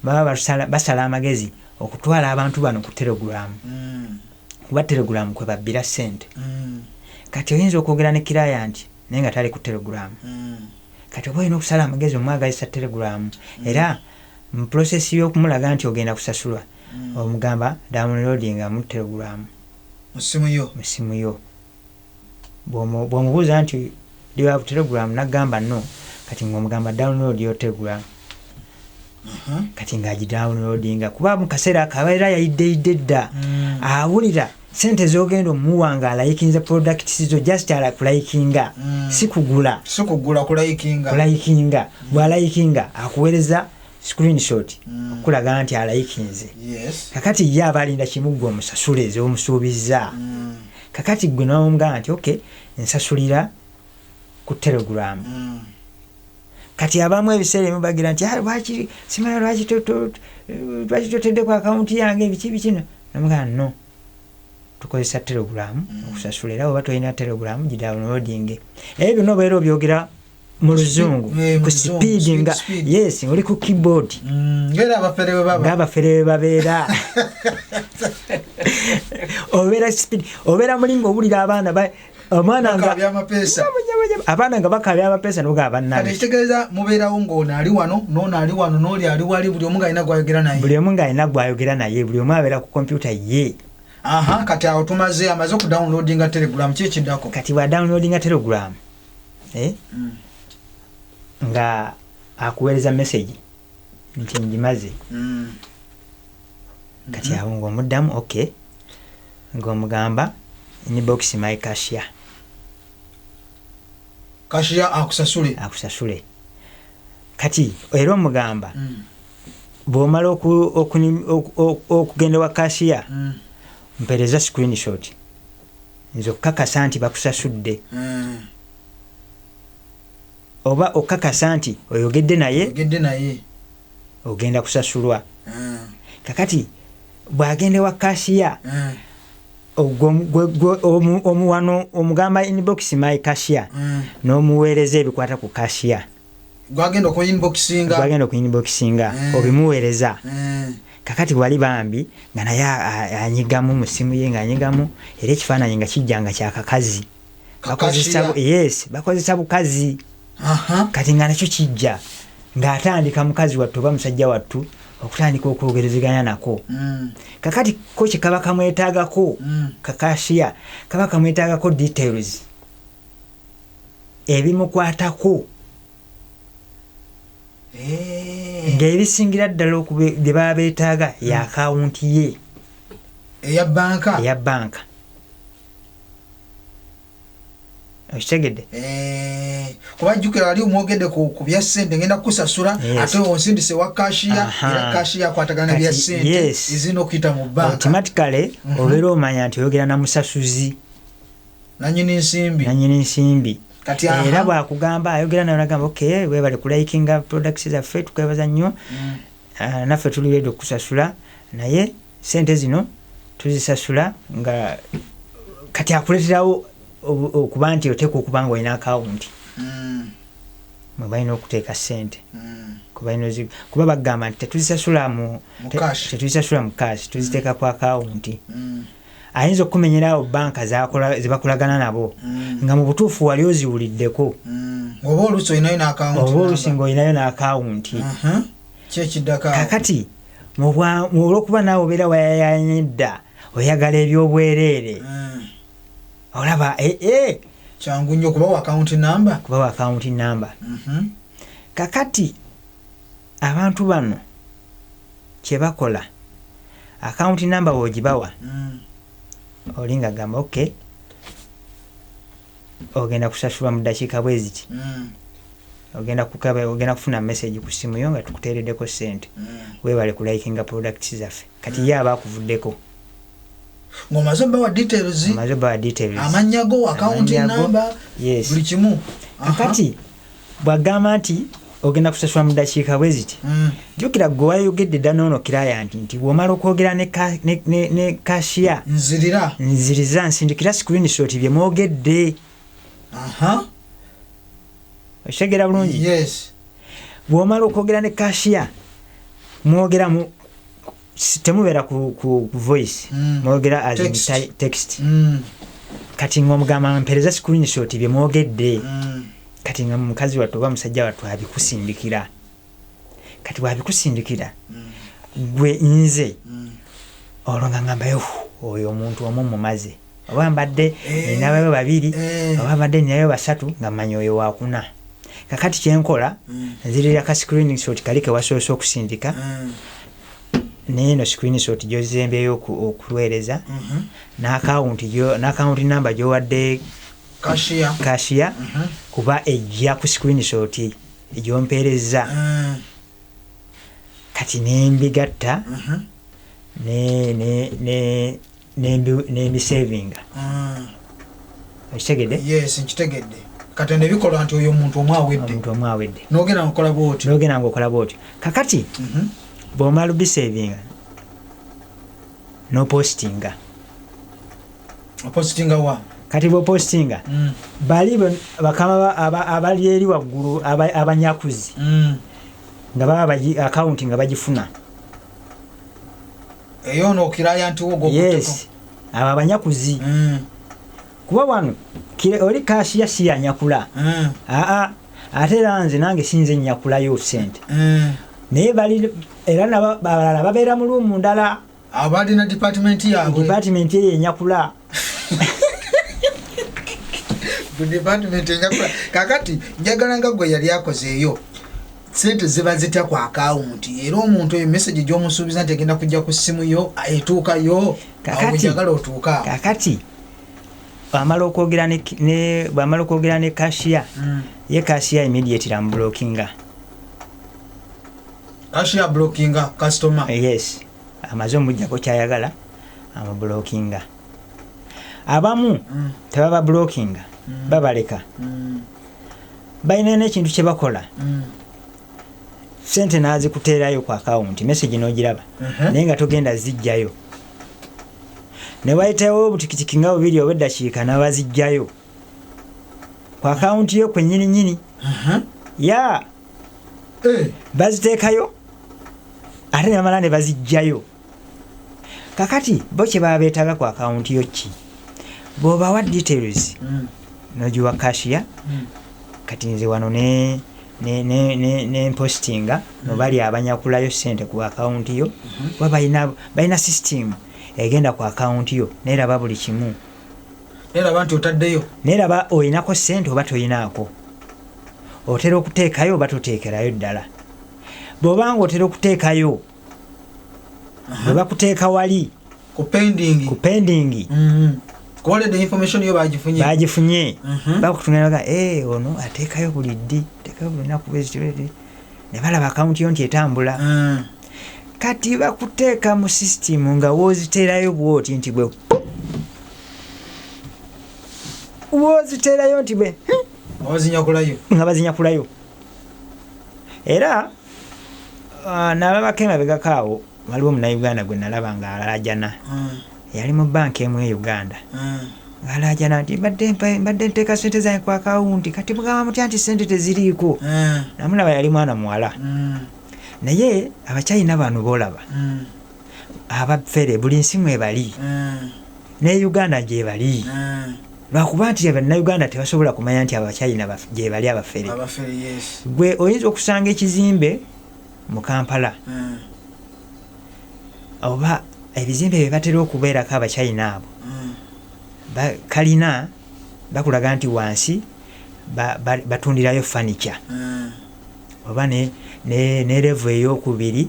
baba basala amagezi okutwala abantu bano ku Telegram, kuba Telegram kwe babbira ssente. Kati oyinza okwogera ne client naye nga tali ku Telegram. Kati oba olina okusala amagezi omwagazisa Telegram, era mu process y'okumulaga nti ogenda kusasulwa, omugamba downloadinga mu Telegram mu simu yo. Mu simu yo. Bw'omubuuza nti, "Do you have Telegram?" nagamba no. Kati ng'omugamba, "Download your Telegram." Kati ng'agidownloadinga, kuba mu kaseera ako abeera yayiddeyidde dda. Awulira sente z'ogenda omuwa nga alayikinze products zo, just ala kulayikinga, si kugula. Si kugula, kulayikinga. Kulayikinga. Bw'alayikinga akuweereza screenshot okulaga nti alayikinze. Kakati ye aba alinda kimu, gwe omusasule ez'omusuubizza. Kakati gwe nomugamba nti, "Ok, nsasulira ku Telegram." Kati abamu ebiseera ebimu bagira nti, "Ah, lwaki simanya, lwaki lwaki totedde ku akawunti yange, biki bikino?" Nomugamba, "No, tukozesa Telegram okusasula, era oba tolina Telegram, gidownloading." Ebyo byonna obeera obyogera mu Luzungu. Mu Ku Luzungu, speed nga speed, speed. Yes, oli ku keyboard. Ngera abafere bwe baba. Ng'abafere bwe babeera. Obeera speed, obeera muli ng'owulira abaana omwana nga Bakaabya amapeesa. Abaana nga bakaabya amapeesa, nogaa Kati bannange. Ekitegeeza mubeerawo ng'ono ali wano, n'ono ali wano, n'oli ali wali, buli omu ng'alina gwayogera naye. Buli omu ng'alina gwayogera naye, buli omu abeera ku kompyuta ye. Aha, kati awo tumaze, amaze okudownloadinga Telegram, ki ekiddako? Kati bwa downloadinga Telegram, eh? Nga akuweereza message nti ngimaze. Kati awo ng'omuddamu ok, ng'omugamba, "Inbox my cashier." Cashier akusasule. Akusasule. Kati era omugamba, bw'omala okugenda wa cashier, mpeereza screenshot nze okukakasa nti bakusasudde, oba okukakasa nti oyogedde naye. Oyogedde naye. Ogenda kusasulwa. Kakati bw'agenda wa cashier, omuwano omugamba, "Inbox my cashier." N'omuweereza ebikwata ku cashier. Gwagenda okuinboxinga. Gwagenda okuinboxinga. Obimuweereza. Kakati wali bambi nga naye anyigamu mu simu ye, ng'anyigamu, era ekifaananyi nga kijja nga kyakakazi. Ka cashier. Yes, bakozesa bukazi. Kati nga nakyo kijja ng'atandika mukazi wattu oba musajja wattu okutandika okwogerezeganya nako. Kakati ko kyekaba kamwetaagako, ka cashier kaba kamwetaagako details ebimukwatako. Ng'ebisingira ddala bye baba beetaaga ya akawunti ye. Eya banka. Eya banka, okitegedde? Eh, kuba jjukira wali omwogedde ku bya ssente, ngenda kukusasula, ate onsindise wa cashier. Era cashier akwatagana bya ssente ezirina okuyita mu banka. Automatically obeera omanya nti oyogera na musasuzi. Nanyini nsimbi. Nanyini nsimbi. Kati aha. Era bwakugamba, ayogera nawe, nagamba, "Ok, webale kulikinga products zaffe, tukwebaza nnyo. Ah, naffe tuli ready okusasula, naye sente zino tuzisasula nga." Kati akuleterawo okuba nti oteekwa okuba nga olina akawunti mwe balina okuteeka sente. Kuba bagamba nti tetuzisasula mu Mu cash. Tetuzisasula mu cash, tuziteeka ku akawunti. Ayinza okumenyerawo banka zebakolagana nabo, nga mu butuufu wali oziwuliddeko. Oba oluusi olinayo n'akawunti. Oba oluusi ng'olinayo n'akawunti. Ki ekiddako awo? Kakati olwokuba naawe obeera wayayanye dda, oyagala ebyobwereere. Olaba Kyangu nnyo okubawa akawunti namba. Kubawa akawunti namba. Kakati abantu bano kyebakola, akawunti namba bw'ogibawa, oli nga gamba, "Ok, ogenda kusasulwa mu ddakiika bwe ziti." Ogenda kukaba, ogenda kufuna message ku simu yo nga tukuteereddeko sente. Weebale kulikinga products zaffe. Kati ye aba akuvuddeko. Ng'omaze obawa details. Omaze obawa details. Amannya go, account Amannya go, number, yes. buli kimu. Kakati bwagamba nti ogenda kusasula mu ddakiika bwe ziti, jjukira gwe wayogedde dda n'ono client nti bw'omala okwogera ne cashier, Nzirira. Nziriza, nsindikira screenshot bye mwogedde. Okitegeera bulungi? Yes. Bw'omala okwogera ne cashier, mwogera mu temubeera ku voice, mwogera as in Text. Text. Kati ng'omugamba mpereza screenshot bye mwogedde. Kati nga mukazi wattu oba musajja wattu abikusindikira. Kati bw'abikusindikira, gwe nze olwo nga ngamba, "Oyo omuntu omu mumaze, oba mbadde ninabayo babiri, oba mbadde ninayo basatu, nga mmanyi oyo wakuna." Kakati kyenkola, nzirira ka screenshot kali ke wasoose okusindika, neeno screenshot gyozembyeyo okuweereza, n'akawunti namba gy'owadde Cashier. Cashier, kuba ejja ku screenshot gyompeereza. Kati nembigatta nembisavinga. Okitegedde? Yes, nkitegedde. Katende bikolwa nti oyo omuntu omu awedde. Omuntu omu awedde. Nogenda nkola bwotyo. Nogenda ngaokola bwotyo. Kakati bw'omala obisavinga, nopostinga. Opostinga wa? Kati bwopostinga, bali bakama abali eri waggulu, abanyakuzi, nga baba akawunti nga bagifuna. Eyo ono client wo gwokutteko. Yes, abo abanyakuzi. Kuba wano oli cashier si yanyakula. Aa, ate era nze nange sinze nyakulayo sente. Naye bali era nabo abalala babeera mu room ndala. Abalina department yaabwe. Department eyo enyakula. Ku department enyakula. Kakati njagala nga gwe yali akozeeyo, sente ziba zitya ku akawunti? Era omuntu oyo message gy'omusuubiza nti egenda kujja ku ssimu yo etuukayo? Awo njagala otuuka awo. Kakati bwamala okwogera ne cashier, ye cashier immediately amublockinga. Cashier blockinga customer? Yes, amaze omugjako kyayagala, amublockinga. Abamu tebaba blockinga, babaleka. Balina n'ekintu kye bakola. Sente nazikuteerayo ku akawunti, message n'ogiraba, naye nga togenda zijjayo. Ne wayitawo obutikitiki nga bubiri oba eddakiika, n'abazijjayo ku akawunti yo kwennyini nnyini. Ya. Baziteekayo ate ne bamala ne bazijjayo. Kakati bo kye baba beetaaga ku akawunti yo ki? Bw'obawa details, n'ogiwa cashier. Kati nze wano ne mpostinga nobali abanyakulayo sente ku akawunti yo, kuba balina system egenda ku akawunti yo neraba buli kimu. Neraba nti otaddeyo. Neraba oyinako sente oba toyinaako, otera okuteekayo oba toteekerayo ddala. Bw'obanga otera okuteekayo, bwe bakuteeka wali ku pending. Ku pending. Kuwaledde information yo bagifunye. Bagifunye. Bakutunulaga, "Eh, ono ateekayo buli ddi, ateekayo buli lunaku bwezi bwezi." Ne balaba akawunti yo nti etambula. Kati bakuteeka mu system nga wooziteerayo bwoti nti bwe wooziteerayo nti bwe Bazinyakulayo. Nga bazinyakulayo. Era nalabako emabegako awo, waliwo omunauganda gwe nalaba nga alajana. Yali mu banka emu e Uganda, ng'alajana nti mbadde nteeka sente zange ku akawunti, kati mugamba mutya nti sente teziriiko? Namulaba yali mwana muwala. Naye Abachina bano boolaba, abafere buli nsi mwebali, ne Uganda gyebali. Lwakuba nti Bannayuganda tebasobola kumanya nti Abachina gyebali abafere. Abafere, yes. Gwe oyinza okusanga ekizimbe mu Kampala, oba ebizimbe bye batera okubeerako Abachina abo, kalina bakulaga nti wansi batundirayo furniture, oba ne level eyokubiri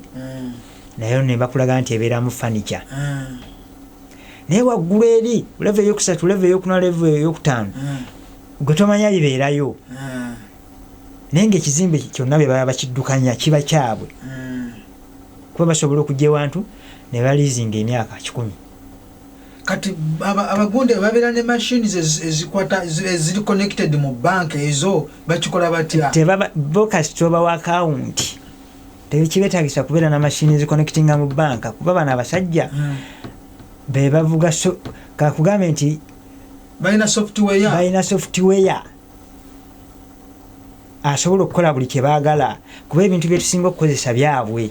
nayo ne bakulaga nti ebeeramu furniture. Naye waggulu eri level eyokusatu, level eyokuna, level eyokutaano, gwe tomanya bibeerayo. Naye ngaekizimbe kyonna bye baba bakiddukanya kiba kyabwe, kuba basobola okujja ewantu ne baliizinga emyaka 100. Kati abagundi babeera ne machines ezikwata eziri connected mu bank, ezo bakikola batya? Tebaba bo, kasita obawa akawunti tekibetagisa kubeera na mashini ziconnectinga mu banka, kuba bano abasajja be bavuga. So kakugambe nti balina software. Balina software asobola okukola buli kyebaagala, kuba ebintu byetusinga okukozesa byabwe.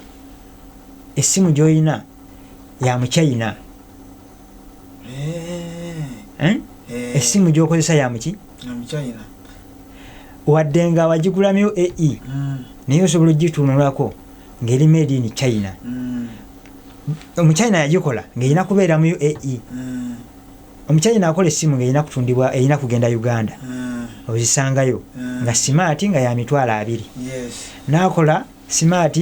Essimu gyolina ya Muchina. Eh? Essimu gyokozesa ya muki? Ya Muchina. Wadde nga wagigula mu UAE, naye osobola ogitunulako ng'eri made in China. Omuchina yagikola ng'erina kubeera mu UAE. Omuchina akola essimu ng'erina kutundibwa, erina kugenda Uganda, ozisangayo nga smart nga ya 20,000. N'akola smart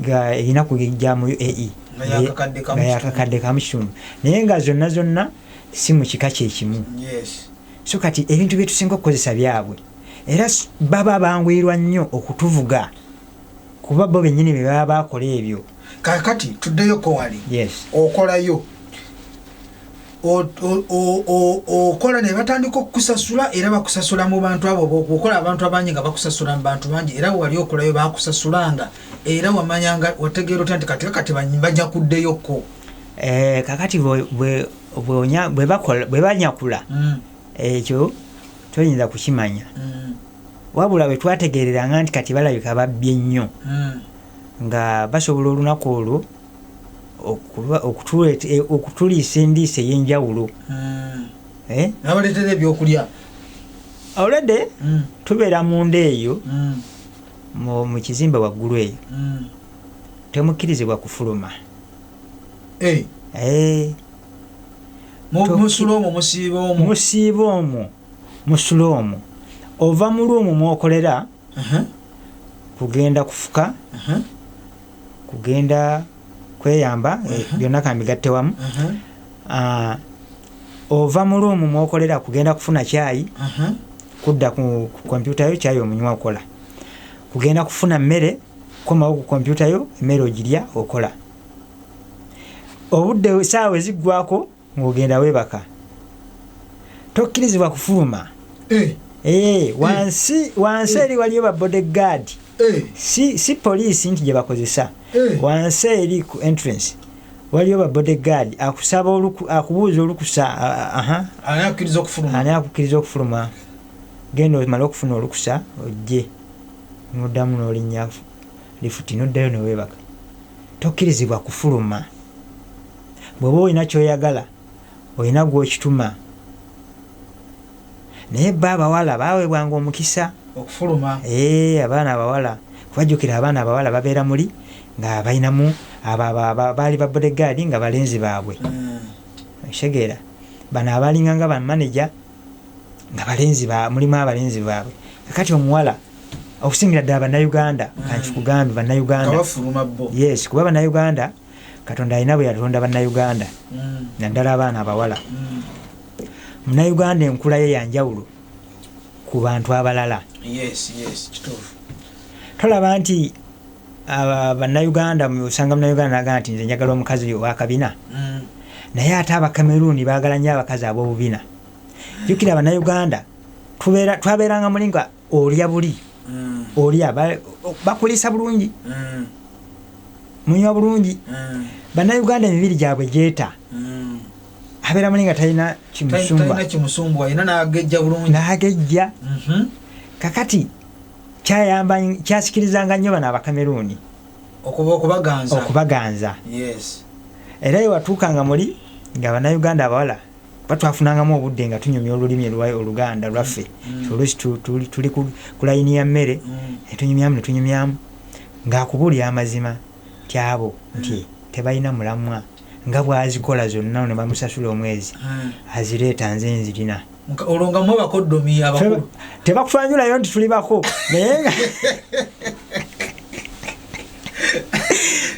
nga erina kujja mu UAE Nga yakakadde kamu nga yakakadde kamu kitundu, naye nga zonna zonna si mu kika kyekimu. So kati ebintu byetusinga okukozesa byabwe, era baba banguyirwa nnyo okutuvuga, kuba bo bennyini be baba bakola ebyo. Kakati tuddeyo kowali. Yes. Okolayo, okola ne batandika okukusasula, era bakusasula mu bantu abo okola abantu abangi nga bakusasula mu bantu bangi, era wali okolayo bakusasulanga, era wamanyanga wategeera otya nti kati kati bajja kuddeyoko? Kakati bwe banyakula, ekyo toyinza kukimanya, wabula bwe twategereranga nti kati balabika babbye nnyo, nga basobola olunaku olwo okutuliisa endiisa ey'enjawulo. Eh? Nabaleetera ebyokulya. Already tubeera munda eyo, mu kizimbe waggulu eyo, temukkirizibwa kufuluma. Eh, Musula omwo, musiiba omwo? Musiiba omwo, musula omwo. Ova mu room mwokolera kugenda kufuka, kugenda kweyamba, byonna kambigatte wamu. Ah, ova mu room mwokolera kugenda kufuna kyayi, kudda ku kompyuta yo, kyayi omunywa okola, kugenda kufuna mmere, komawo ku kompyuta yo, emmere ogirya okola. Obudde saawa eziggwako ng'ogenda weebaka, tokkirizibwa kufuluma. Eh, wansi wansi eri waliyo ba bodyguard, si poliisi nti gye bakozesa. Wansi eri ku entrance waliyo ba bodyguard, akusaba akubuuza olukusa, aha. Ani akkiriza okufuluma? Ani akukkiriza okufuluma? Genda omale okufuna olukusa ojje, noddamu n'olinnya lifuti noddayo neweebaka. Tokkirizibwa kufuluma. Bw'oba olina kyoyagala, olina gw'okituma. Naye bo abawala baweebwanga omukisa okufuluma. Ee, abaana abawala, kubajjukira abaana abawala babeera muli nga balinamu baali ba bodyguard nga balenzi baabwe. Okitegeera? Bano abalinga nga bamaneja nga balenzi mulimu abalenzi baabwe. Kakati omuwala, okusingira ddala Bannayuganda, kankikugambe, Nga Bannayuganda bafuluma bo. Yes, kuba Bannayuganda, Katonda alina bwe yatonda Bannayuganda, naddala abaana abawala. Munnayuganda enkula ye yanjawulo ku bantu abalala. Yes, kituufu. Tolaba nti Bannayuganda, osanga Munnayuganda nagaa nti nze njagala omukazi owakabina, naye ate Abakameruuni baagala nnyo abakazi ab'obubina. Jjukira Bannayuganda twabeeranga muli nga olya buli, olya, bakuliisa bulungi, munywa bulungi. Bannayuganda emibiri gyabwe gyeta, abeera muli nga talina kimusumba. Talina kimusumbuwa, yina n'agejja bulungi. N'agejja. Kakati kyayamba, kyasikirizanga nnyo bano Abakameruuni. Okubaganza. Okubaganza. Era wewatuukanga muli nga Bannayuganda abawala batwafunangamu obudde nga tunyumya olulimi Oluganda lwaffe. Oluusi tuli ku layini ya mmere, netunyumyamu netunyumyamu, ng'akubuulira amazima nti abo nti tebalina mulamwa, nga bw'azikola zonna ne bamusasula omwezi, azireeta, nze nzirina. Olwo nga mwe bakoddomi abakulu. Tebakutwanjulayo nti tuli bako, naye nga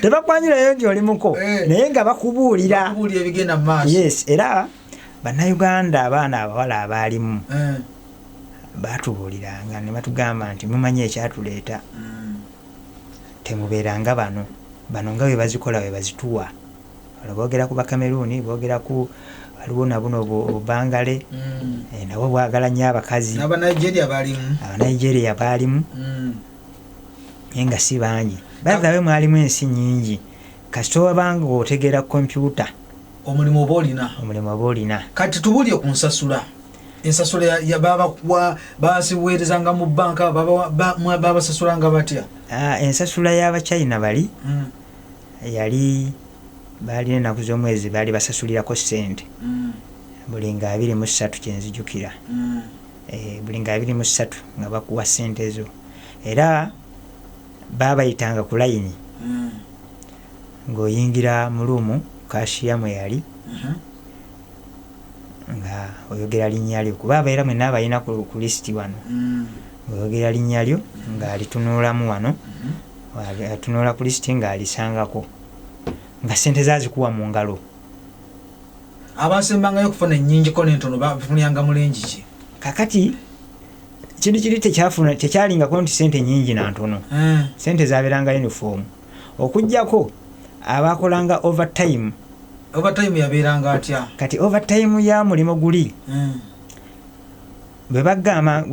tebakwanjulayo nti oli muko, naye nga bakubuulira. Bakubuulira ebigenda mu maaso. Yes, era Bannayuganda abaana abawala abaalimu, Batubuuliranga ne batugamba nti mumanyi ekyatuleeta, temubeeranga bano bano nga bwe bazikola bwe bazituwa. Olwo boogera ku Bakameruuni, boogera ku waliwo nabuno Obubangale, nabo bwagala nnyo abakazi. N'Abanigeria balimu. Abanigeria baalimu, naye nga si bangi. Bathawe mwalimu ensi nyingi, kasita obanga otegeera kompyuta, omulimu oba olina. Omulimu oba olina. Kati tubulye ku nsasula. Ensasula babakuwa, basiweerezanga mu banka, babasasulanga batya? Ensasula y'Abachina bali yali baalina ennaku z'omwezi baali basasulirako ssente, buli nga 23 kyenzijukira. Buli nga 23 nga bakuwa ssente zo, era baabayitanga ku layini, ng'oyingira mu room cashier mwe yali, nga oyogera linnya lyo, kuba abeera mwenna abalina ku lisiti wano. Ng'oyogera linnya lyo ng'alitunuulamu wano, atunula ku lisiti ng'alisangako, nga ssente zaazikuwa mu ngalo. Abasembangayo okufuna ennyingiko n'entono bafuniranga mulengi ki? Kakati kintu kiri tekyafuna, tekyalingako nti ssente nnyingi na ntono. Ssente zabeeranga uniform, okuggyako abakolanga overtime. Overtime yabeeranga atya? Kati overtime ya mulimu guli, bwe bagamba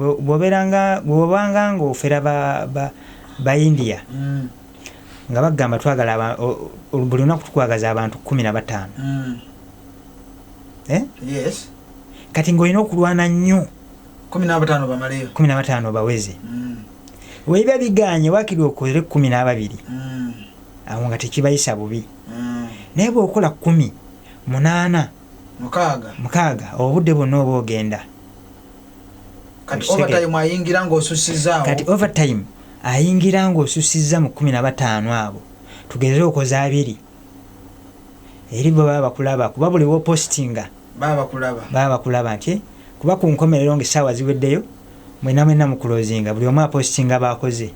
bw'obanga ng'ofera ba India, nga bagamba twagala buli lunaku tukwagaza abantu 15. Eh? Yes. Kati ng'olina okulwana nnyo. 15 bamaleyo. 15 baweze. Webiba biganye, waakiri okole 12. Awo nga tekibayisa bubi. Naye bw'okola 10, 8, 6, 6, obudde bwonna oba ogenda. Kati overtime ayingira ng'osusizaawo. Kati overtime ayingira ng'osusizza mu 15 abo. Tugeze okoze 2. Eri bwe baba bakulaba, kuba buli w'opostinga baba bakulaba. Baba bakulaba nti kuba ku nkomerero ng'essaawa ziweddeyo, mwenna mwenna mukulozinga, buli omu apostinga baakoze.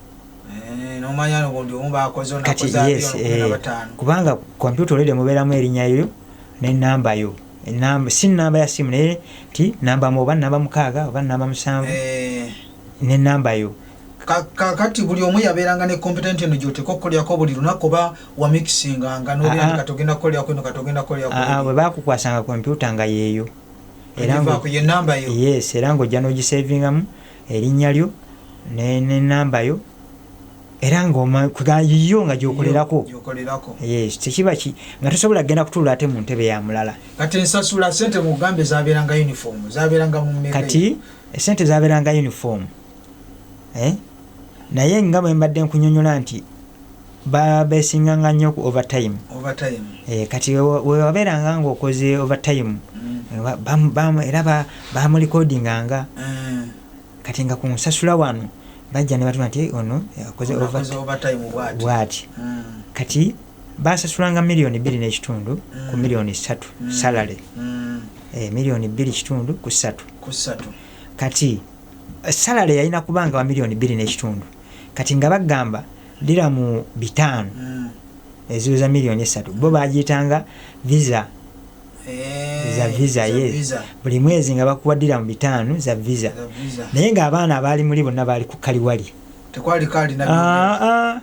N'omanya buli omu baakoze, ono Kati akoze 20, yes, ono 15. Kubanga kompyuta olwedde mubeeramu erinnya lyo n'ennamba yo. Ennamba, si nnamba ya simu, naye nti namba oba namba 6 oba namba 7, n'ennamba yo. Kakati buli omu yabeeranga ne computer eno gy'oteeka okukolerako buli lunaku, oba wamixinganga n'obeera nti kati ogenda kukolerako eno, kati ogenda kukolerako eri? Bwe baakukwasanga kompyuta nga yeeyo. Era Egivaako ye namba yo. Yes, era ng'ojja n'ogisevingamu erinnya lyo n'ennamba yo, era yiyo nga gy'okolerako. Gy'okolerako. Yes, tekiba nga tosobola kugenda kutuula ate mu ntebe ya mulala. Kati ensasula ssente mugambe zabeeranga uniform, zabeeranga mu mmeka? Kati essente zabeeranga uniform. Naye nga bwe mbadde nkunyonnyola nti beesinganga nnyo ku overtime. Overtime. Kati we wabeeranga ng'okoze overtime, era bamulikodinganga. Kati nga ku nsasula wano bajja ne batuma nti ono akoze Ono akoze overtime bw'ati. Bw'ati. Kati basasulanga miliyoni bbiri n'ekitundu ku miliyoni 3 salary. Miliyoni bbiri kitundu ku 3. Ku 3. Kati salary yalina kubanga wa miliyoni bbiri n'ekitundu. Kati nga bagamba diramu 5 eziweza miliyoni 3. Bo bagiyitanga visa. Za visa, Za yes. visa. Buli mwezi nga bakuwa diramu 5 za visa. Za visa. Naye ng'abaana abaali muli bonna baali ku kaliwali. Tekwali kaali na byogera.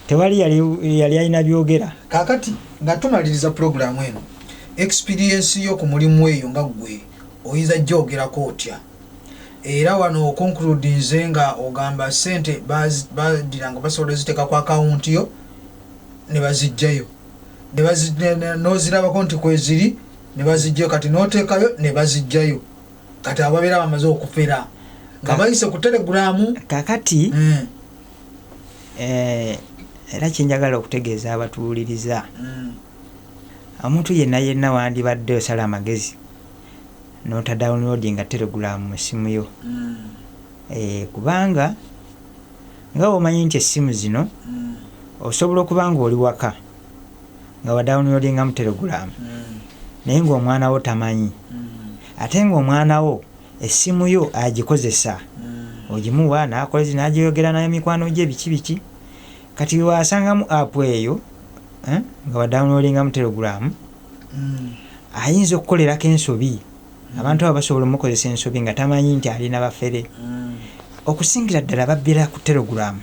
Tewali yali alina byogera. Kaakati nga tumaliriza pulogulaamu eno, experience yo ku mulimu eyo nga ggwe oyinza gyogerako otya? Era wano oconcludinze nga ogamba ssente badiranga basobola oziteeka ku akawunti yo ne baziggyayo. Ne n'ozirabako nti kweziri ne baziggyayo, kati n'oteekayo ne baziggyayo. Kati ababeera bamaze okufera nga bayise ku Telegram. Kaakati, era kye njagala okutegeeza abatuwuliriza, omuntu yenna yenna wandibadde osala amagezi n'ota downloadinga Telegram mu ssimu yo. Kubanga nga bw'omanyi nti essimu zino osobola okuba ng'oli waka nga wa downloadinga mu Telegram, naye ng'omwana wo tamanyi, ate ng'omwana wo essimu yo agikozesa, ogimuwa n'akola n'agyeyogera nayo mikwano gye biki biki. Kati wasangamu app eyo, nga wa downloadinga mu Telegram, ayinza okukolerako ensobi. Abantu abo basobola omukozesa ensobi nga tamanyi nti alina bafere. Okusingira ddala babbira ku Telegram.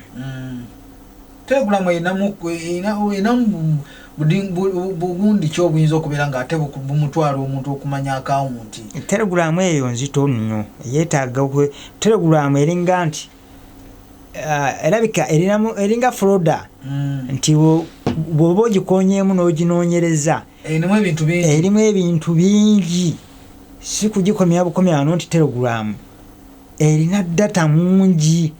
Telegram erinamu bugundi ki obuyinza okubeera nga ate bumutwala omuntu okumanya akawunti? Telegram eyo nzito nnyo, yeetaaga Telegram eringa nti erabika eringa folder nti bw'oba ogikonyeemu n'oginoonyereza, erimu ebintu bingi. Erimu ebintu bingi, si kugikomya bukomya wano nti Telegram erina data mungi.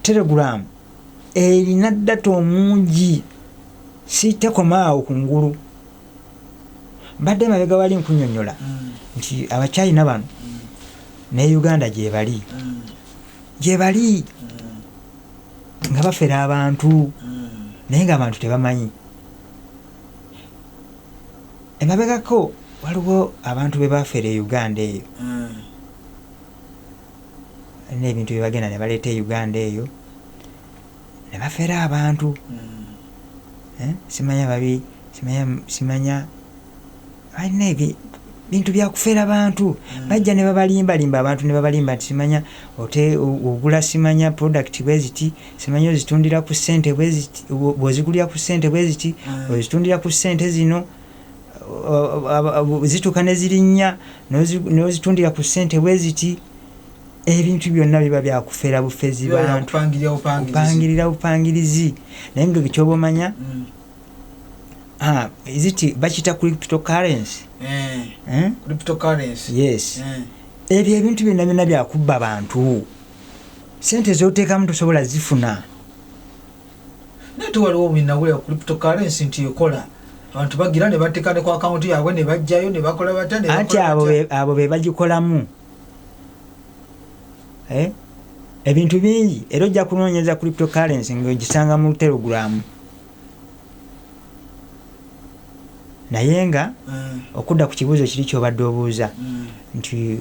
Telegram erina data omungi, si tekoma awo kungulu. Mbadde mabega wali nkunyonyola nti Abachina bano ne Uganda gyebali gyebali nga bafera abantu, naye nga abantu tebamanyi. Emabegako waliwo abantu be bafera e Uganda eyo, n'ebintu bye bagenda ne baleeta e Uganda eyo ne bafera abantu. Simanya babi, simanya balina bintu byakufera bantu. Bajja ne babalimbalimba abantu, ne babalimba nti simanya ote ogula simanya product bweziti, simanya ozitundira ku ssente bweziti, bw'ozigulira ku ssente bweziti, ozitundira ku ssente zino, zituuka ne zirinnya n'ozitundira ku ssente bweziti. Ebintu byonna biba byakufera bufezi bantu, kupangirira bupangirizi. Naye nga kyoba omanya, is it bakiyita cryptocurrency? Cryptocurrency. Yes. Ebyo ebintu byonna byonna byakubba bantu. Sente zoteekamu tosobola zifuna. Naye tewaliwo binawulira cryptocurrency nti ekola, abantu bagira ne bateeka ne ku akawunti yaabwe ne bajjayo ne bakola batya ne Anti bakola abo batya. Abo be bagikolamu. Ebintu bingi, era ojja kunoonyeza cryptocurrency ng'ogisanga mu Telegram. Naye nga okudda ku kibuuzo kiri kyobadde obuuza nti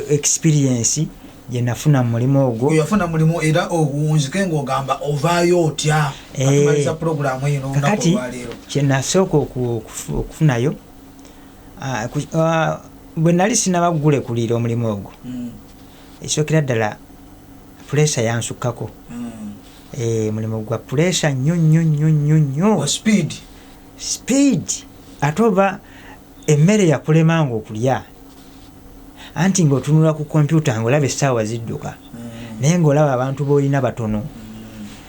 experience gye nafuna mu mulimu ogwo. Yafuna mulimu era owunzike ng'ogamba ovaayo otya? Atumaliza puroguramu eno olunaku Kakati olwaleero. Kyenasooka okufunayo, bwe nali sinaba kugulekulira omulimu ogwo, ekisookera ddala pressure yansukkako. Mulimu gwa pressure nnyo nnyo nnyo nnyo nnyo. Wa speed. Speed, ate oba emmere yakulemanga okulya, anti ng'otunula ku kompyuta ng'olaba essaawa zidduka, naye ng'olaba abantu b'olina batono.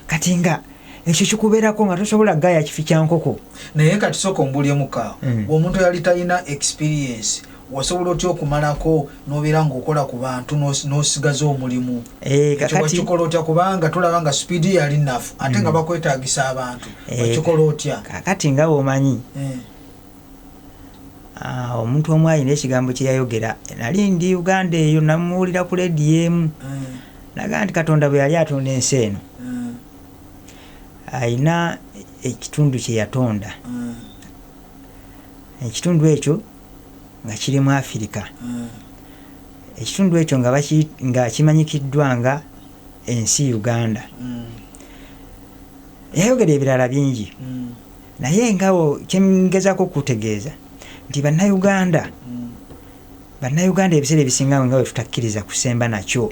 Kati nga ekyo kikubeerako nga tosobola gaya kifi kya nkoko. Naye kati sooka ombulyemukaawo. Omuntu yali talina experience, wasobola otya okumalako n'obeera ng'okola ku bantu n'osigaza omulimu? Ekyo Kakati wakikola otya? Kubanga tulaba nga speed yali nafu ate nga bakwetagisa abantu. Wakikola otya? Kakati nga bw'omanyi, omuntu omu alina ekigambo kye yayogera, nali ndi Uganda eyo, namuwulira ku lediyo emu, nagaa nti Katonda bwe yali atonda ensi eno, ayina ekitundu kye yatonda, ekitundu ekyo nga kiri mu Afirika, ekitundu ekyo nga kimanyikiddwa nga ensi Uganda. Yayogera ebirala bingi, naye nga kyengezaako okutegeeza nti Bannayuganda, Bannayuganda ebiseera ebisinga nga bwe tutakkiriza kusemba nakyo.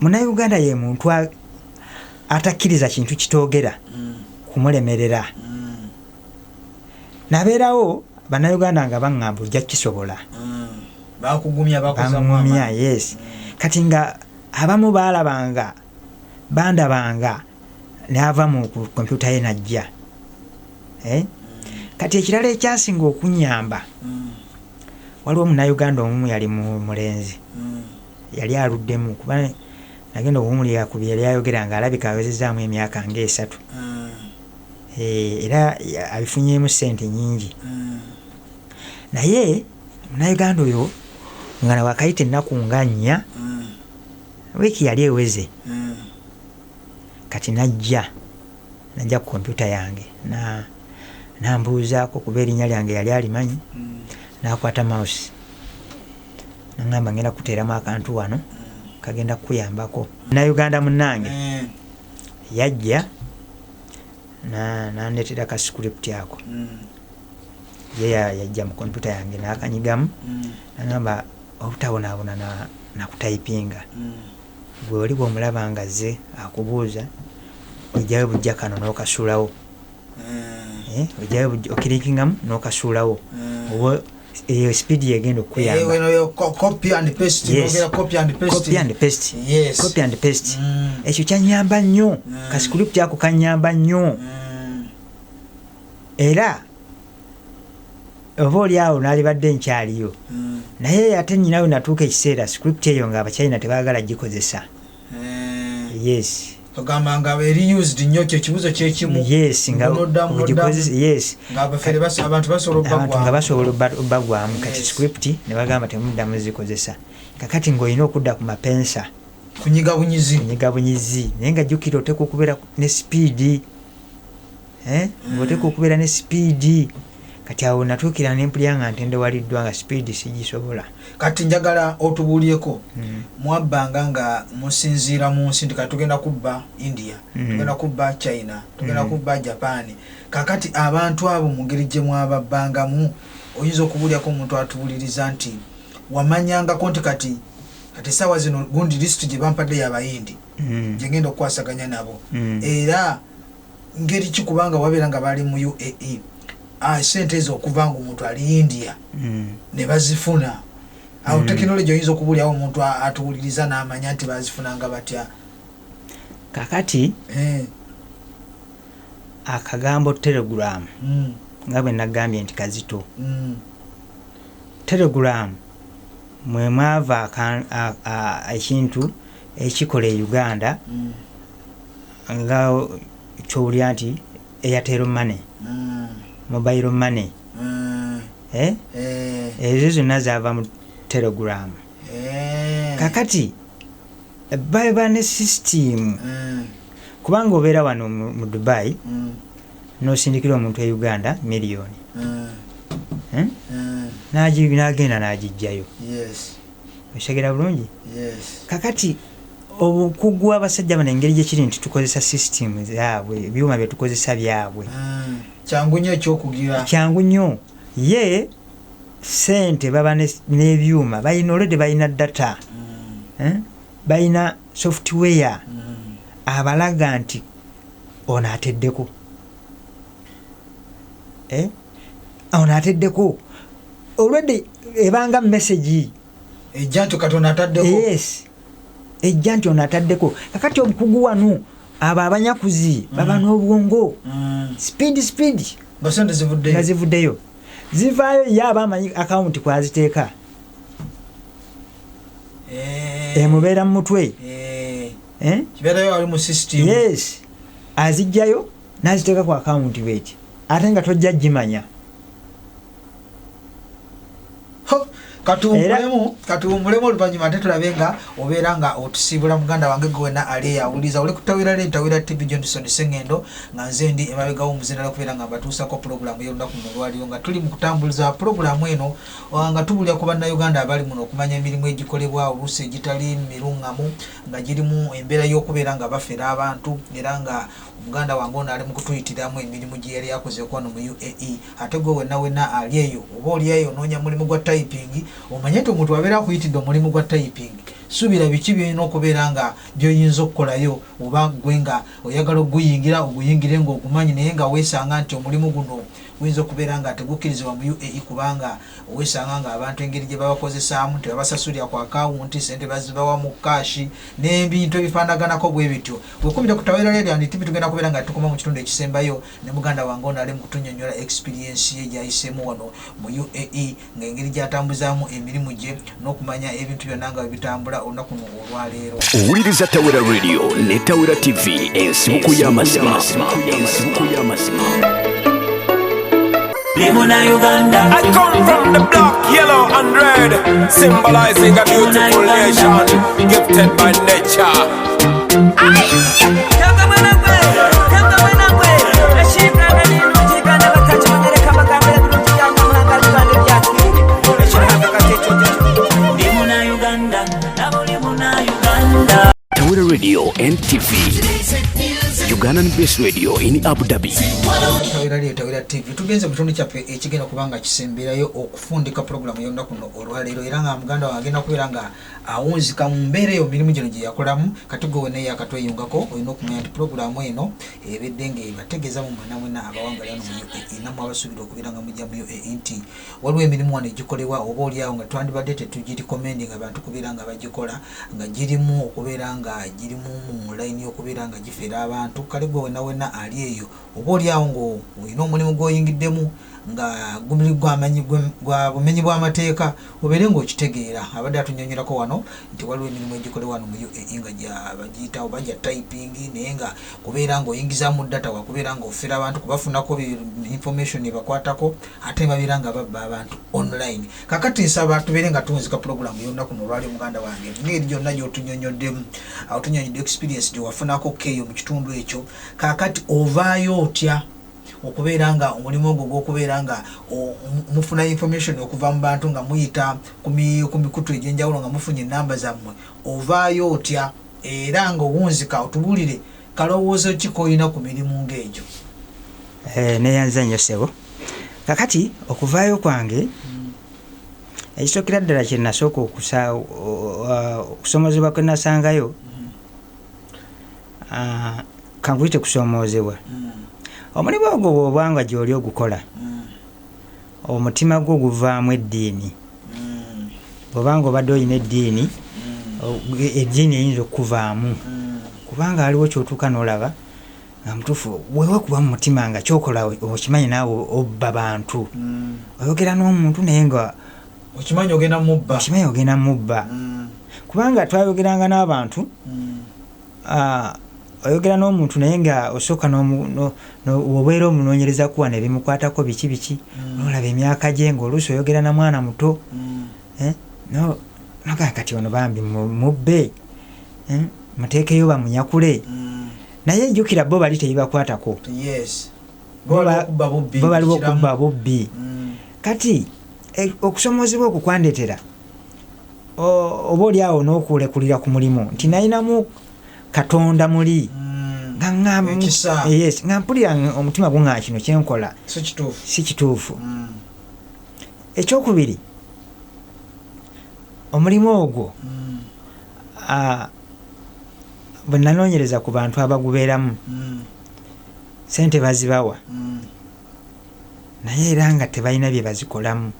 Munnayuganda ye muntu atakkiriza kintu kitoogera kumulemerera. Nabeerawo Bannayuganda nga baŋŋamba ojja kukisobola. Bakugumya, bakuzamu Baŋŋumya. amaanyi. Yes, kati nga abamu baalabanga, bandabanga n'ava mu ku kompyuta ye najja. Eh? Kati ekirala ekyasinga okunyamba, waliwo Munnayuganda omu yali mu mulenzi, yali aluddemu, kuba nagenda okuwumulira ku bye yali ayogera nga alabika awezezaamu emyaka nga 3. Era abifunyeemu ssente nyingi. Naye Munnayuganda oyo nga nawakayita ennaku nga 4, wiiki yali eweze, kati najja ku kompyuta yange nambuuzaako, kuba erinnya lyange yali alimanyi. Nakwata mouse nagamba, "Ngenda kuteeramu akantu wano kagenda kukuyambako." Munnayuganda munnange yajja nandetera ka script ako. Ye yajja mu kompyuta yange n'akanyigamu, nagamba obutabonaabona nakutayipinga. Gwe oli bw'omulaba nga azze akubuuza, ojjayo bujja kano n'okasuulawo. Ojjayo okirikingamu n'okasuulawo, oba eyo speed yegenda okukuyamba. Weno yo copy and paste. Yes. Nogera copy and paste. Copy and paste. Yes. Copy and paste. Ekyo kyanyamba nnyo. Kascript ako kanyamba nnyo. Era oba oli awo naalibadde nkyaliyo, naye ate nyinawe natuuka ekiseera script eyo nga abachina tebaagala gikozesa. Yes. Ogamba nga eri used nnyo, kye kibuzo kyekimu. Yes, nga Noddamu, noddamu. ogikozesa, yes. Nga abafere abantu basobola abantu nga obbagwamu. Basobola obbagwamu. Kati script ne bagamba temuddamu zikozesa. Kakati ng'olina okudda ku mapensa. Kunyiga bunyizi. Kunyiga bunyizi, naye nga jjukira oteekwa okubeera ne speed. Ng'oteekwa okubeera ne speed. Kati awo natuukira nempulya nga ntendewaliddwa, nga speed sigisobola. Kati njagala otubuulyeko, mwabbanga nga musinziira mu nsi nti kati tugenda kubba India, tugenda kubba China, tugenda kubba Japan. Kakati abantu abo mu ngeri gye mwababbangamu, oyinza okubuulyako omuntu atuwuliriza nti wamanyangako nti kati essaawa zino gundi lisiti gye bampadde y'Abayindi gye ngenda okukwasaganya nabo, era ngeri ki, kubanga wabeera nga bali mu UAE, sente ezo okuva nga omuntu ali India ne bazifuna awo, tekinologi oyinza okubuulyawo omuntu atuwuliriza n'amanya nti bazifunanga batya? Kakati akagambo Telegram, nga bwe nagambye nti kazito, Telegram mwe mwava ekintu ekikola e Uganda, nga kyowulira nti Airtel Money, mobile money. Eh? Ezo zonna zaava mu Telegram. Kakati baba ne system, kubanga obeera wano mu Dubai, nosindikira omuntu e Uganda miliyoni, Eh? N'agenda n'agijjayo. Okitegera bulungi? Yes. Kakati obukugu abasajja bano, engeri gyekiri nti tukozesa system zaabwe, ebyuma byetukozesa byabwe. Kyangu nnyo ekyokugira. Kyangu nnyo. Ye sente baba n'ebyuma balina olwedde, balina data. Eh? Balina software abalaga nti ono ateddeko. Eh? Ono ateddeko olwedde, ebanga message. Ejja nti Katonda ataddeko. Yes, ejja nti ono ataddeko. Kakati obukugu wano, abo abanyakuzi baba n'obwongo, speed, speed. Nga sente zivuddeyo. Nga zivuddeyo, zivaayo. Ye aba amanyi akawunti kwaziteeka. Emubeera mu mutwe. Eh? Kibeerayo ali mu system. Yes, azijjayo n'aziteeka ku akawunti bweti, ate nga tojja gimanya. Ho, katuwummulemu, oluvannyuma ate tulabe nga obeera nga otusiibula. Muganda wange gwe wena ali eyawuliza, oli kutawira Tawira TV, Johnson Sengendo nga nze ndi emabegawo omuzindala okubeera nga mbatuusako pulogulaamu y'olunaku luno olwaliyo, nga tuli mu kutambuliza pulogulaamu eno, nga tubulya ku Bannayuganda abali muno okumanya emirimu egikolebwa oluusi egitali miruŋŋamu, nga girimu embeera y'okubeera nga bafera abantu. Era nga omuganda wange ono ali mu kutuyitiramu emirimu gye yali akozeeko wano mu UAE. Ate gwe wenna wenna ali eyo, oba oli eyo onoonya mulimu gwa typing, omanye nti omuntu abeera akuyitidde omulimu gwa typing, suubira biki byolina okubeera nga byoyinza okukolayo, oba gwe nga oyagala okuguyingira, oguyingire ng'ogumanyi. Naye nga weesanga nti omulimu guno guyinza okubeera nga tegukkirizibwa mu UAE, kubanga weesanga nga abantu engeri gye babakozesaamu tebabasasulira ku akawunti, sente bazibawa mu cash n'ebintu ebifaanaganako bwe bityo. Wekumire ku Tawera Radio and TV, tugenda kubeera nga tukoma mu kitundu ekisembayo ne muganda wange ono ali mu kutunyonnyola experience ye gy'ayiseemu wano mu UAE, ng'engeri gy'atambuzaamu emirimu gye n'okumanya ebintu byonna nga bwe bitambula olunaku luno olwaleero. Owuliriza Tawera Radio ne Tawera TV, ensibuko y'amazima, ensibuko y'amazima. I come from the block, yellow and red, symbolizing a beautiful nation gifted by nature. Tawera Radio. and TV. Ugandan Best Radio in Abu Dhabi. Tawera Radio, Tawera TV. Tugenze mu kitundu kyaffe ekigenda okuba nga kisemberayo okufundika pulogulaamu y'olunaku luno olwaleero, era nga muganda wange agenda kubeera nga awunzika mu mbeera eyo mirimu gino gye yakolamu. Kati gwe wena yakatweyungako olina okumanya nti pulogulaamu eno ebedde nga ebategeeza mu mwena mwena abawangali wano mu UAE, nammwe abasuubira okubeera nga mujja mu UAE, nti waliwo emirimu wano egikolebwa oba oliawo nga twandibadde tetugirikomendi nga bantu kubeera nga bagikola, nga girimu okubeera nga girimu mu layini y'okubeera nga gifera abantu. Kale gwe wena wena ali eyo oba oliawo ng'olina omulimu gw'oyingiddemu nga gumuli gwa bumenyi bw'amateeka, obeere ng'okitegeera. Abadde atunyonnyolako wano nti waliwo emirimu egikolebwa wano mu UAE nga bagiyita oba gya typing, naye nga kubeera ng'oyingizaamu data, wakubeera ng'ofera abantu kubafunako information ebakwatako, ate babeera nga babba abantu online. Kakati nsaba tubeere nga tuwunzika pulogulaamu y'olunaku nolwali. Muganda wange, ngeri gyonna gy'otunyonnyoddemu, otunyonnyodde experience gye wafunako keeyo mu kitundu ekyo. Kakati ovaayo otya okubeera nga omulimu ogwo gw'okubeera nga mufuna information okuva mu bantu nga muyita ku mikutu egy'enjawulo nga mufunye enamba zammwe, ovaayo otya era nga owunzika otubuulire kalowoozo ki k'olina ku mirimu ng'egyo? Neyanza nnyo ssebo. Kakati okuvaayo kwange, ekisookera ddala kye nasooka okusomoozebwa kwe nasangayo, kankuyite kusomoozebwa, omulimu ogwo bw'obanga gy'oli ogukola, omutima gwo guvaamu eddiini. Bw'obanga obadde olina eddiini, eddiini eyinza okukuvaamu, kubanga waliwo kyotuuka n'olaba nga mutuufu weewekuba mu mutima nga kyokola okimanyi naawe obba bantu. Oyogera n'omuntu naye nga okimanyi ogenda mubba. Okimanyi ogenda mubba, kubanga twayogeranga n'abantu, oyogera n'omuntu naye nga osooka obeera omunoonyereza kuwa nebimukwatako biki biki, nolaba emyaka gye ngaoluusi oyogera na mwana muto, nogaa kati ono bambi mubbe, muteekeyo bamunyakule. Naye jjukira bo bali tebibakwatako. Bo baliwo okubba bubbi. Kati okusomoozebwa okwo kwandeetera oba oli awo n'okulekulira ku mulimu, nti nalinamu Katonda muli nga nga mpulira omutima guŋŋaa kino kyenkola si kituufu. Ekyokubiri, omulimu ogwo bwe nanoonyereza ku bantu abagubeeramu, sente bazibawa, naye era nga tebalina bye bazikolamu,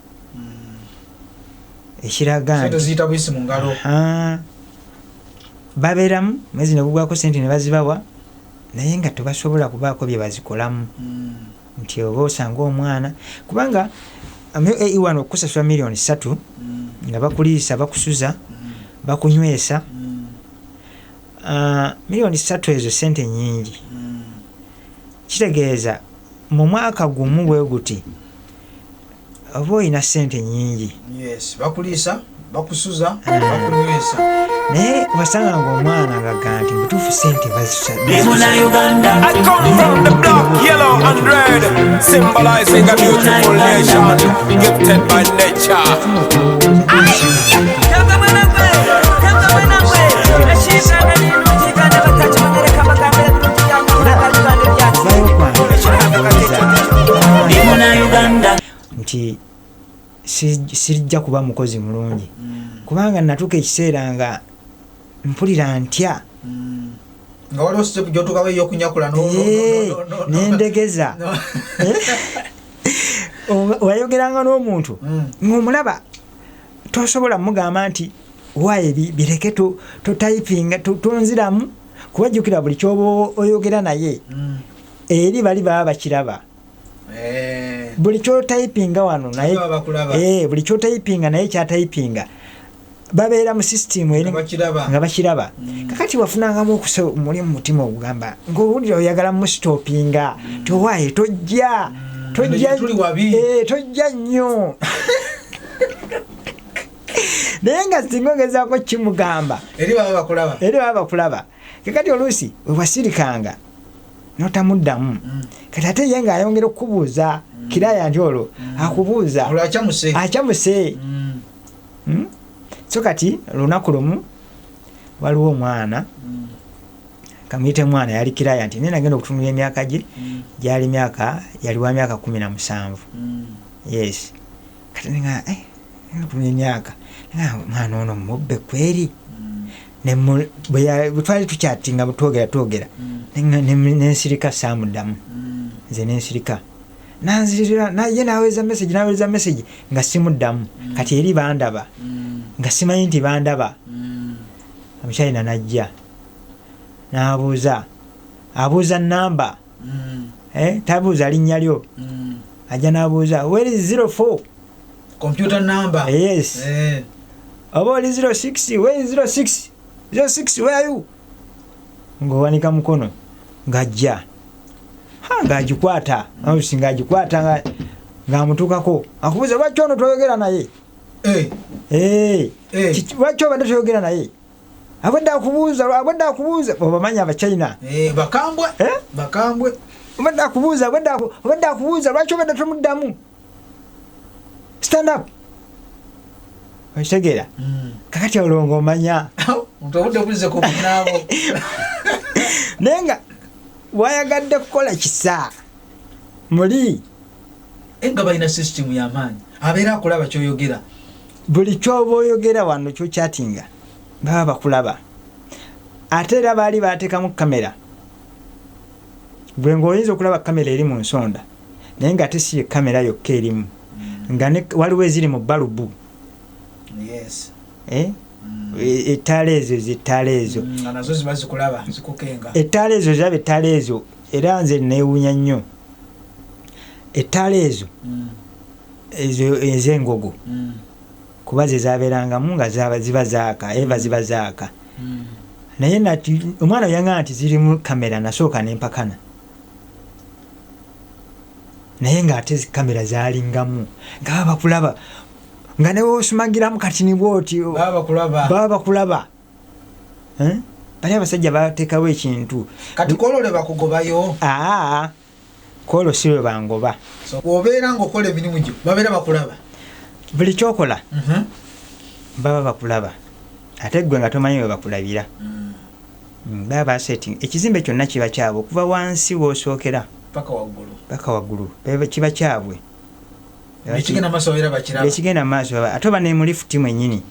ekiraga nti babeeramu mwezi ne gugwako sente ne bazibawa, naye nga tebasobola kubaako bye bazikolamu, nti oba osanga omwana, kubanga wano okusasula 3 million nga bakuliisa, bakusuza, bakunywesa, 3 million ezo sente nyingi. Kitegeeza mu mwaka gumu bwe guti oba olina sente nyingi. Bakuliisa, bakusuza, bakunywesa. Naye wasanga nga omwana ngaga nti mutuufu sente I come from the block, yellow and red, symbolizing a beautiful nation gifted by nature. Vayo kwange nti sijja kuba mukozi mulungi, kubanga natuuka ekiseera nga mpulira ntya. Nga waliwo step gyotuukako ey'okunyakula. Nendegeza. Wayogeranga n'omuntu ng'omulaba tosobola mugamba nti waaye bireke, totayipinga, tonziramu, kuba jjukira buli kyoba oyogera naye eri bali baba bakiraba. Buli kyotayipinga wano naye buli kyotayipinga naye kyatayipinga babeera mu system eri nga bakiraba. Kakati wafunangamu muli mu mutima ogugamba ngaowulira oyagala musitopinga, towaaye tojja, tojja nnyo, naye nga singa ogezaako kimugamba eri baba bakulaba. Kakati oluusi wewasirikanga notamuddamu, kati ate ye ngaayongera okukubuuza kiraya nti olwo akubuuza akyamuse. So kati lunaku lumu waliwo omwana. Kamuyite mwana, yali client, naye nagenda okutunula emyaka gye, gyali myaka, yali wa myaka 17. Yes, kati nga ngenda okutunula emyaka nga mwana ono mubbe kweri. Bwe twali tukyatinga, twogera twogera, nensirika, saamuddamu. Nze nensirika, nanzirira naye naweza message, naweza message nga simuddamu. Kati eri bandaba nga simanyi nti bandaba. Omukyalina najja nabuuza, abuuza namba. Tabuuza linnya lyo. Ajja nabuuza, "Where is 04?" Computer number. Yes. Oba oli 06, "Where is 06? 06, where are you?" Ng'owanika mukono, ng'ajja. Ha, ng'agikwata ausi, ng'agikwata ng'amutuukako, akubuuza, "Lwaki ono toyogera naye?" Eh, lwaki obadde toyogera naye? Abadde akubuuza, abadde akubuuza. Obamanyi Abachina. Bakambwe. Eh? Bakambwe. Obadde akubuuza, obadde akubuuza, lwaki obadde tomuddamu? Stand up. Okitegeera? Kakati olwo ng'omanya. Omuntu obudde bulize ku bunaabo. Naye nga wayagadde kukola kisa muli. Nga balina sisitimu y'amaanyi, abeera akulaba kyoyogera. Buli kyoba oyogera wano, kyokyatinga, baba bakulaba. Ate era baali bateekamu kamera, gwe ngaoyinza okulaba kamera eri mu nsonda, naye nga ate si ye kamera yokka erimu, nga waliwo eziri mu balubu. Eh? Ettaala ezo, zettaala ezo. Nga nazo ziba zikulaba, zikukenga. Ettaala ezo ziraba, ettaala ezo. Era nze neewuunya nnyo ettaala ezo, ezo ez'engogo, kuba ze zabeerangamu nga ziba zaaka, eva ziba zaaka. Naye nati omwana yaŋŋamba nti zirimu kamera, nasooka nempakana, naye ng'ate zi kamera zalingamu, nga baba bakulaba, nga newoosumagiramu kati nibwoti. Baba bakulaba. Baba bakulaba. Eh? Bali abasajja bateekawo ekintu. Kati kwolwo bakugobayo? Aa, kwolwo si lwe bangoba. So obeera ngaokola emirimu gyo, babeera bakulaba. Buli kyokola baba bakulaba, ate gwe nga tomanyi we bakulabira. Baba basetting ekizimbe kyonna, kiba kyabwe okuva wansi w'osookera paka waggulu. Paka waggulu. Kiba kyabwe. Ekigenda maaso babeera bakiraba. Ekigenda mu maaso ate oba ne mu lifuti mwennyini.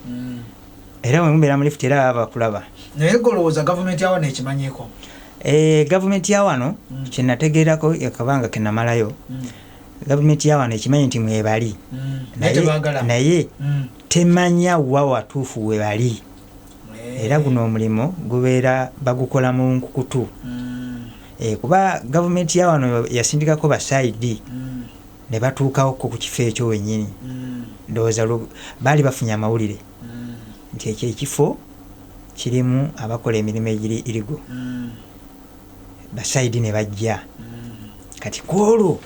Era bwe mubeera mu lifuti, era baba bakulaba. Naye gwe olowooza gavumenti yawano ekimanyiiko? Gavumenti ya wano, kyenategeerako akabanga kenamalayo, gavumenti ya wano ekimanyi nti mwebali. Naye tebaagala. Naye temanya wa watuufu we bali. Era guno omulimu gubeera bagukola mu nkukutu. Kuba gavumenti ya wano yasindikako ba CID ne batuukawoko ku kifo ekyo wennyini. Ndowooza baali bafunye amawulire nti ekyo ekifo kirimu abakola emirimu egiri illegal. Ba CID ne bajja. Kati kwolwo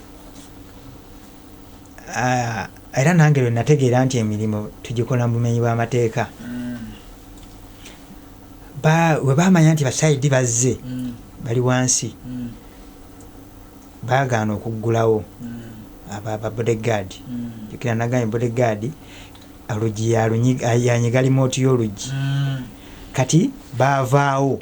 era nange lwe nategeera nti emirimu tugikola mu bumenyi bw'amateeka. We bamanya nti ba CID bazze, bali wansi, baagaana okuggulawo. Aba bodyguard, jukira nagambye bodyguard oluggi yanyiga remote y'oluggi. Kati baavaawo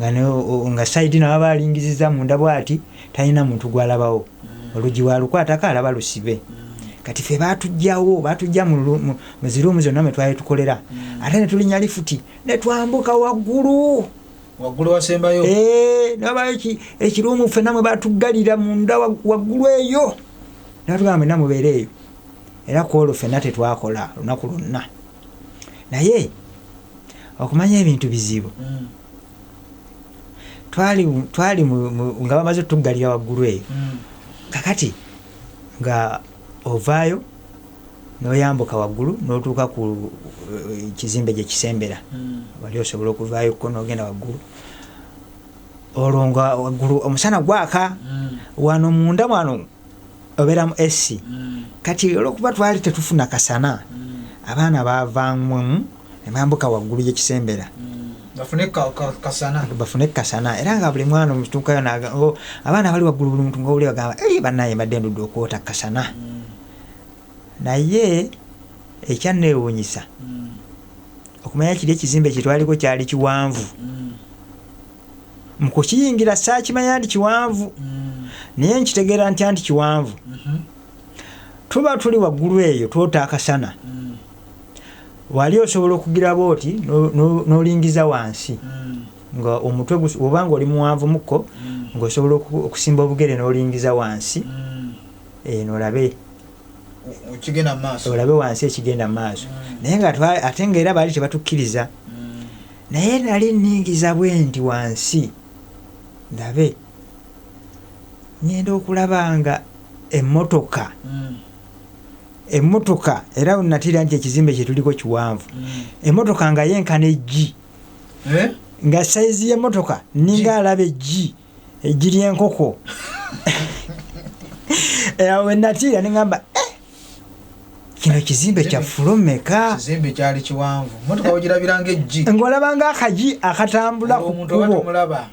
nga nga CID nawe balingiziza munda bwati, talina muntu gwalabawo. Oluggi walukwatako alaba lusibe. Kati fe batujjawo, batujja mu ziruumu zonna mwe twali tukolera, ate ne tulinnya lifuti ne twambuka waggulu. Waggulu wasembayo. Eh, nabayo ekiruumu ffenna mwe batuggalira munda waggulu eyo, nebatugamba mwenna mubeere eyo. Era kwolwo ffenna tetwakola lunaku lwonna. Naye okumanya ebintu bizibu, twali nga bamaze otuggalira waggulu eyo. Kakati nga ovaayo noyambuka waggulu notuuka ku kizimbe gye kisembera, wali osobola okuvaayo ko nogenda waggulu. Olwo nga waggulu omusana gwaka, wano munda wano obeera mu AC. Kati olwokuba twali tetufuna kasana, abaana bavamu ne bambuka waggulu gyekisembera. Bafune kasana. Bafune kasana. Era nga buli mwana omutuukayo abaana bali waggulu, buli muntu ngaoli bagamba, "Ei, bannaye, mbadde ndudde okwota kasana." Naye ekyanneewuunyisa, okumanya kiri ekizimbe kyetwaliko kyali kiwanvu. Mu kukiyingira saakimanya nti kiwanvu, naye nkitegeera ntya nti kiwanvu? Tuba tuli waggulu eyo, twota akasana. Wali osobola okugira bwoti n'olingiza wansi nga omutwe obanga oli muwanvu mukko, ng'osobola okusimba obugere n'olingiza wansi, nolabe ekigenda mu maaso. Olabe wansi ekigenda mu maaso. Naye nga ate nga era baali tebatukkiriza. Naye nali nningiza bwe nti wansi ndabe, ngenda okulaba nga emmotoka, emmotoka, era natira nti ekizimbe kyetuliko kiwanvu. Emmotoka nga yenkana eggi. Eh? Nga sayizi y'emmotoka ninga alaba eggi ly'enkoko. Awo wenatiira neŋamba, "Eh, kino kizimbe kya floor meka?" Kizimbe kyali kiwanvu, motoka ogirabiranga eggi. Ng'olabanga akagi akatambula ku Omuntu oba kkubo. tomulaba.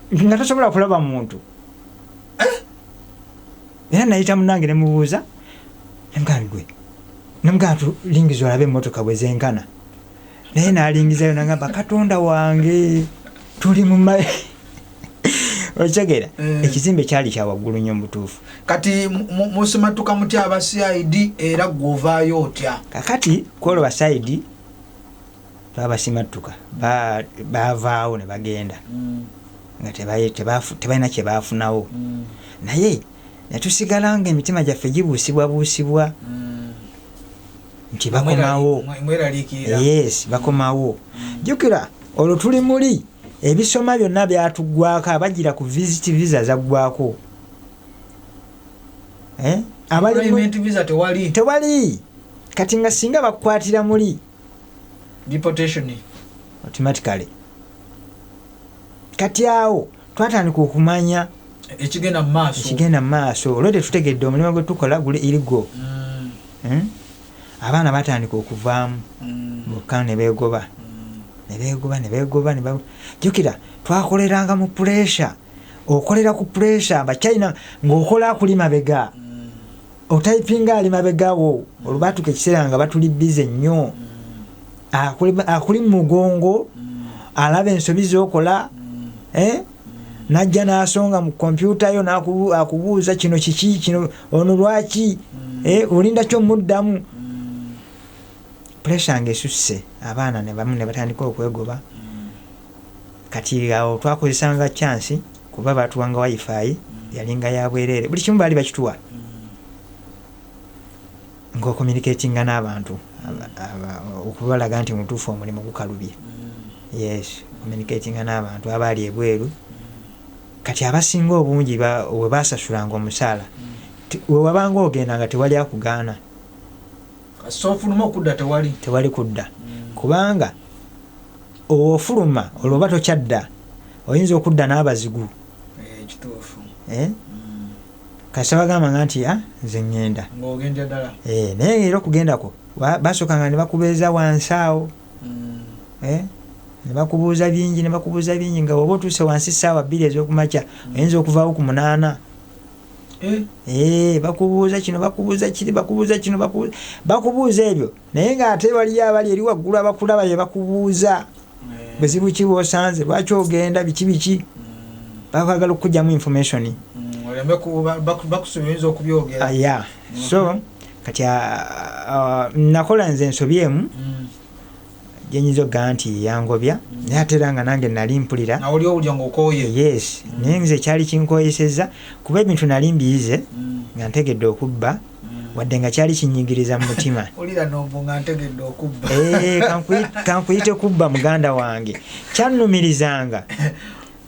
Nga tosobola kulaba muntu. Era nayita munange nemubuuza, nemugamba, "Gwe," nemugamba, "tulingiza olabe emmotoka bwe zenkana." Naye nalingizayo nagamba, "Katonda wange, tuli mu ma..." Okitegeera? Eh. Ekizimbe kyali kya waggulu nnyo mu butuufu. Kati musimatuka mutya aba CID, era gwe ovaayo otya? Kakati kwolwo ba CID twabasimattuka, bavaawo ne bagenda nga tebalina kye baafunawo. Naye netusigala nga emitima gyaffe gibuusibwabuusibwa nti bakomawo. Mweraliikirira. Yes, bakomawo. Jjukira olwo tuli muli ebisoma byonna byatuggwako, abagira ku visit visa zaggwako. Eh? Abali Employment visa tewali. Tewali. Kati nga singa bakukwatira muli, Deportation. Automatically. Kati awo twatandika okumanya ekigenda mu maaso. Ekigenda mu maaso. Olwo tetutegedde omulimu gwe tukola guli illegal. Abaana batandika okuvaamu bokka ne beegoba, ne beegoba, ne beegoba, jjukira twakoleranga mu pressure, okolera ku pressure, abachina ng'okola akuli mabega, otypinga ali mabegawo. Olwo batuuka ekiseera nga batuli busy nnyo. Akuli mu mugongo alaba ensobi zokola, eh? Najja n'asonga mu kompyuta yo akubuuza kino kiki, kino ono lwaki. Eh, olinda kyomuddamu. Pressure nga esusse, abaana ne bamu ne batandika okwegoba. Kati awo twakozesanga chance kuba batuwanga wifi, yalinga ya bwereere, buli kimu baali bakituwa, ng'ocommunicatinga n'abantu okubalaga nti mutuufu omulimu gukalubye. Yes, communicatinga n'abantu abaali ebweru. Kati abasinga obungi we basasulanga omusaala, we wabanga ogenda nga tewali akugaana. Kasita ofuluma, okudda tewali. Tewali kudda, kubanga ofuluma olwo oba tokyadda, oyinza okudda n'abazigu. Eh, kituufu. Eh? Kasita bagamba nga nti, "Ah, nze ŋŋenda," Ng'ogenda ddala. Eh, naye era okugendako basookanga ne bakubeeza wansi awo. Eh, ne bakubuuza bingi, ne bakubuuza bingi, nga oba otuuse wansi 2:00 ez'okumakya, oyinza okuvaawo ku 8:00. Eh, Eh, bakubuuza kino, bakubuuza kiri, bakubuuza kino, bakubuuza ebyo, naye ng'ate waliyo abali eri waggulu abakulaba bye bakubuuza. Buzibu ki bwosanze, lwaki ogenda, biki biki, bakwagala okukugyamu information. Oleme bakusuubira oyinza okubyogera. Aya, so kati nakola nze ensobi emu gyenyinza okugamba nti yangobya, naye ate era nga nange nali mpulira. Nawe oli owulya ng'okooye. Yes, naye nze kyali kinkoyeseza kuba ebintu nali mbiyize, nga ntegedde okubba, wadde nga kyali kinyigiriza mu mutima. Olira nombu nga ntegedde okubba. Eh, kankuyite kubba, muganda wange. Kyannumirizanga,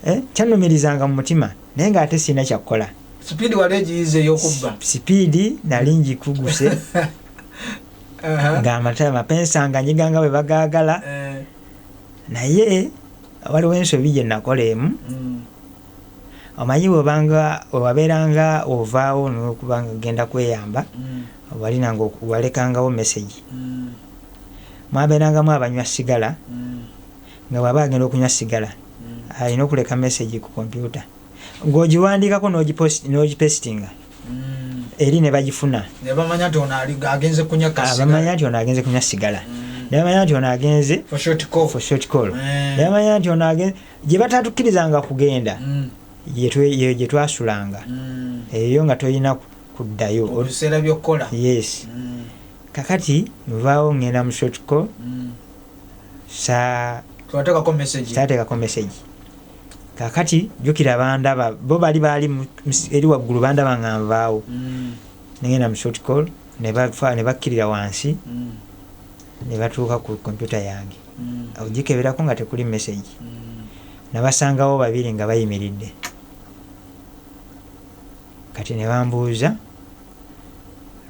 eh, kyannumirizanga mu mutima, naye ng'ate sirina kyakukola. Speed wali egiyize ey'okubba. Speed nali ngikuguse. Ng'amata amapensa nga nyiganga bwe bagaagala. Naye waliwo ensobi gye nakola emu. Omanyi bwobanga wewabeeranga ovaawo nokubanga ogenda kweyamba, walinanga walekangawo message. Mwabeerangamu abanywa sigala, nga bw'aba agenda okunywa sigala alina okuleka message ku kompyuta ng'ogiwandiikako n'ogipastinga eri ne bagifuna. Ne bamanya nti ono agenze kunywa kasigala. Bamanya nti ono agenze kunywa sigala. Ne bamanya nti ono agenze For short call. for short call. Ne bamanya nti ono agenze gye batatukkirizanga kugenda, gye twasulanga, eyo nga tolina kuddayo. Mu biseera by'okukola. Yes. Kakati nvaawo ngenda mu short call, sa Twateekako message. Saateekako message. Kakati jjukira bandaba bo bali baali eri waggulu, bandaba nga nvaawo, nengenda mu short call, ne ne bakkirira wansi, ne batuuka ku kompyuta yange, ogikeberako nga tekuli message. Nabasangawo babiri nga bayimiridde. Kati ne bambuuza,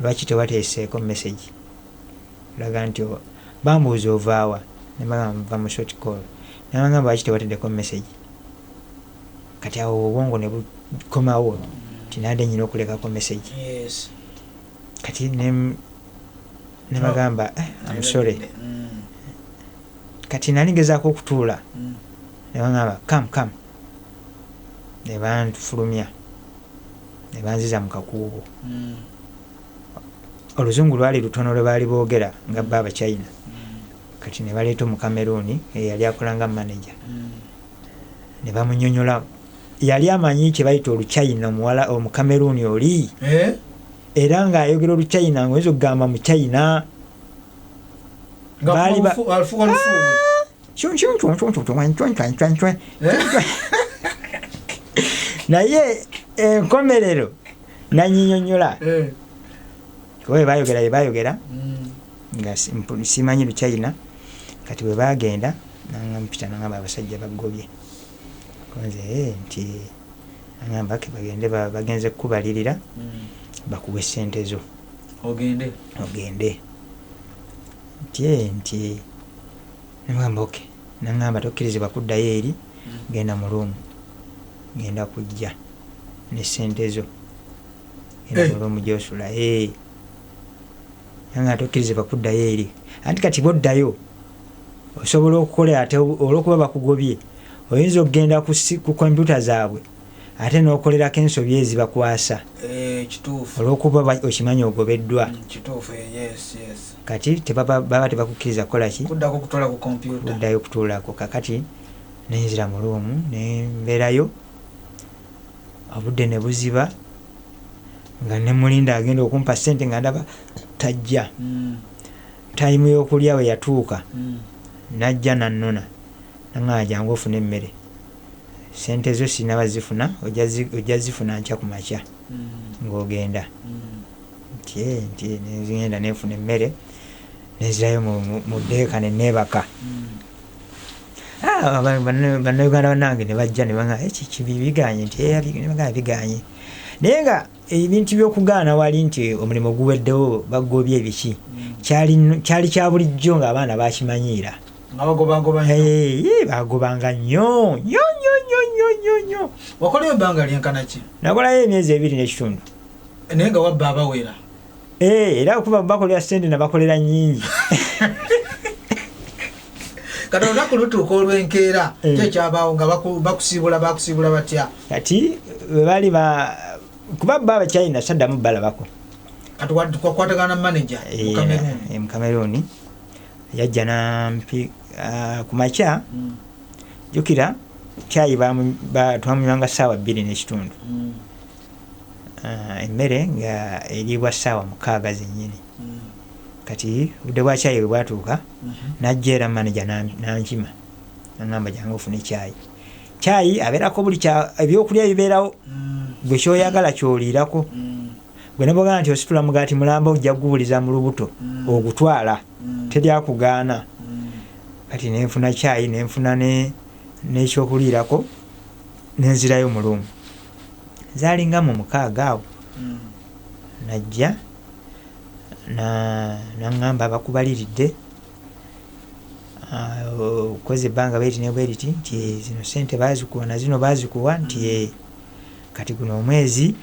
"Lwaki tewateeseeko message?" Laga nti bambuuza, "Ovaawa?" Ne bagamba, "Nva mu short call." Ne bagamba, "Lwaki tewateddeko message?" Kati awo obwongo ne bukomawo nti nadde nyina okulekako message. Kati ne bagamba, "Eh, I'm sorry." Kati nali ngezaako okutuula, ne bagamba, "Come, come." Ne banfulumya ne banziza mu kakuubo. Oluzungu lwali lutono lwe baali boogera nga ba Abachina. Kati ne baleeta Omukameruuni eyali akola nga manager, ne bamunyonyola. Yali amanyi kye bayita Oluchina, omuwala Omukameruuni oli. Eh? Era ng'ayogera Oluchina ngaoyinza okugamba mu China. Nga Baali afuuka lufuuwe. Eh? Naye enkomerero nanyinyonyola, kuba bwe bayogera bye bayogera nga simanyi Luchina. Kati bwe bagenda nampita, nangamba, "Abasajja bagobye." Nze, "Eh," nti nangamba, "Ke bagende, bagenze kukubalirira, bakuwe sente zo." Ogende. Ogende. Nti, "Eh," nti nemugamba, "Okay." Nangamba, "Tokkirizibwa kuddayo eri, genda mu room, genda kujja ne sente zo, genda Eh. mu room gyosula." Eh. Nanga tokkirizibwa kuddayo eri, anti kati bwoddayo osobola okukola, ate olwokuba bakugobye oyinza okugenda ku kompyuta zaabwe ate n'okolerako ensobi ezibakwasa. Eh, kituufu. Olwokuba okimanyi ogobeddwa. Kituufu, eh, yes. Kati baba tebakukkiriza kukola ki? Kuddako kutwala ku kompyuta. Kuddayo kutuulako. Kakati nenzira mu room nembeerayo, obudde ne buziba nga nemulinda agenda okumpa sente nga ndaba tajja. Time y'okulya we yatuuka, najja nannona, naŋŋamba, "Jangu ofune emmere, sente zo sinaba zifuna, ojja zifuna nkya ku makya ng'ogenda." Nti, "Eh," nti nengenda nenfuna emmere, nenzirayo mu ddeeka ne neebaka. Ah, Bannayuganda bannange ne bajja ne baŋŋamba, "Eh, kibi biganye?" Nti, "Eh," ne bagamba biganye. Naye nga ebintu by'okugaana wali nti omulimu guweddewo, bagobye, ebiki, kyali kya bulijjo ng'abaana bakimanyiira. Nga bagobagoba nnyo. Eh, eh, bagobanga nnyo nnyo nnyo nnyo nnyo nnyo nnyo. Wakolayo ebbanga lyenkana ki? Nakolayo emyezi 2 n'ekitundu. Naye nga wabba abawera. Eh, era okuba bakolera sente nabakolera nnyingi. Kati olunaku lutuuka olw'enkeera, Eh. ki ekyabaawo nga bakusiibula? Bakusiibula batya? Kati bwe bali ba kuba bo Abachina saddamu balabako. Kati wakwatagana na manager mu Cameroon. Mu Cameroon yajja nampi, ah, ku makya. Jjukira kyayi twamunywanga ssaawa 2 n'ekitundu. Ah, emmere nga eriibwa ssaawa 6 zennyini. Kati obudde bwa kyayi bwe bwatuuka, najja era manager nankima, nagamba, "Jangu ofune kyayi." Kyayi abeerako buli ebyokulya bibeerawo, gwe kyoyagala kyoliirako. Gwe nebogamba nti ositula mugaati mulamba ojja kugubuliza mu lubuto, ogutwala, teryakugaana. Kati nenfuna kyayi, nenfuna n'ekyokuliirako, nenzirayo mu room. Zaalinga mu 6 awo. Najja naŋŋamba, "Bakubaliridde, ah, okoze ebbanga bweriti ne bweriti," nti, "Eh, zino sente bazikuwa na zino bazikuwa," nti, "Eh, kati guno omwezi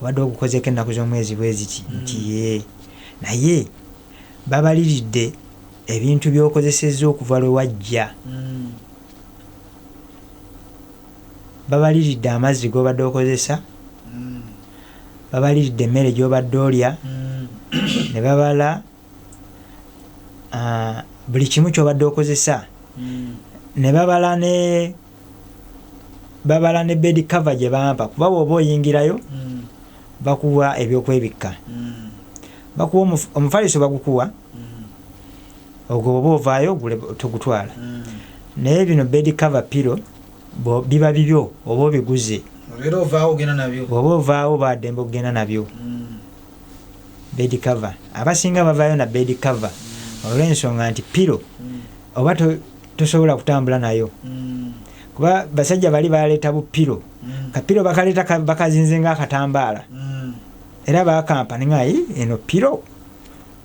obadde ogukozeko ennaku z'omwezi bwe ziti," nti, "Ye naye babaliridde ebintu by'okozesezza okuva lwe wajja, babaliridde amazzi g'obadde okozesa, babaliridde emmere gy'obadde olya, ne babala Buli kimu kyobadde okozesa ne babala ne babala ne bed cover gye bampa, kuba bw'oba oyingirayo bakuwa ebyokwebikka, bakuwa omufaliso, bagukuwa ogwo oba ovaayo togutwala. Naye bino bed cover, pillow, biba bibyo oba obiguze. Era ovaawo ogenda nabyo. Oba ovaawo baddembe okugenda nabyo. Bed cover, abasinga bavaayo na bed cover olw'ensonga nti pillow oba tosobola kutambula nayo, kuba basajja bali baleeta bu pillow. Ka pillow bakaleeta bakazinze ng'akatambaala. Era bakampa ninga, "Eno pillow?"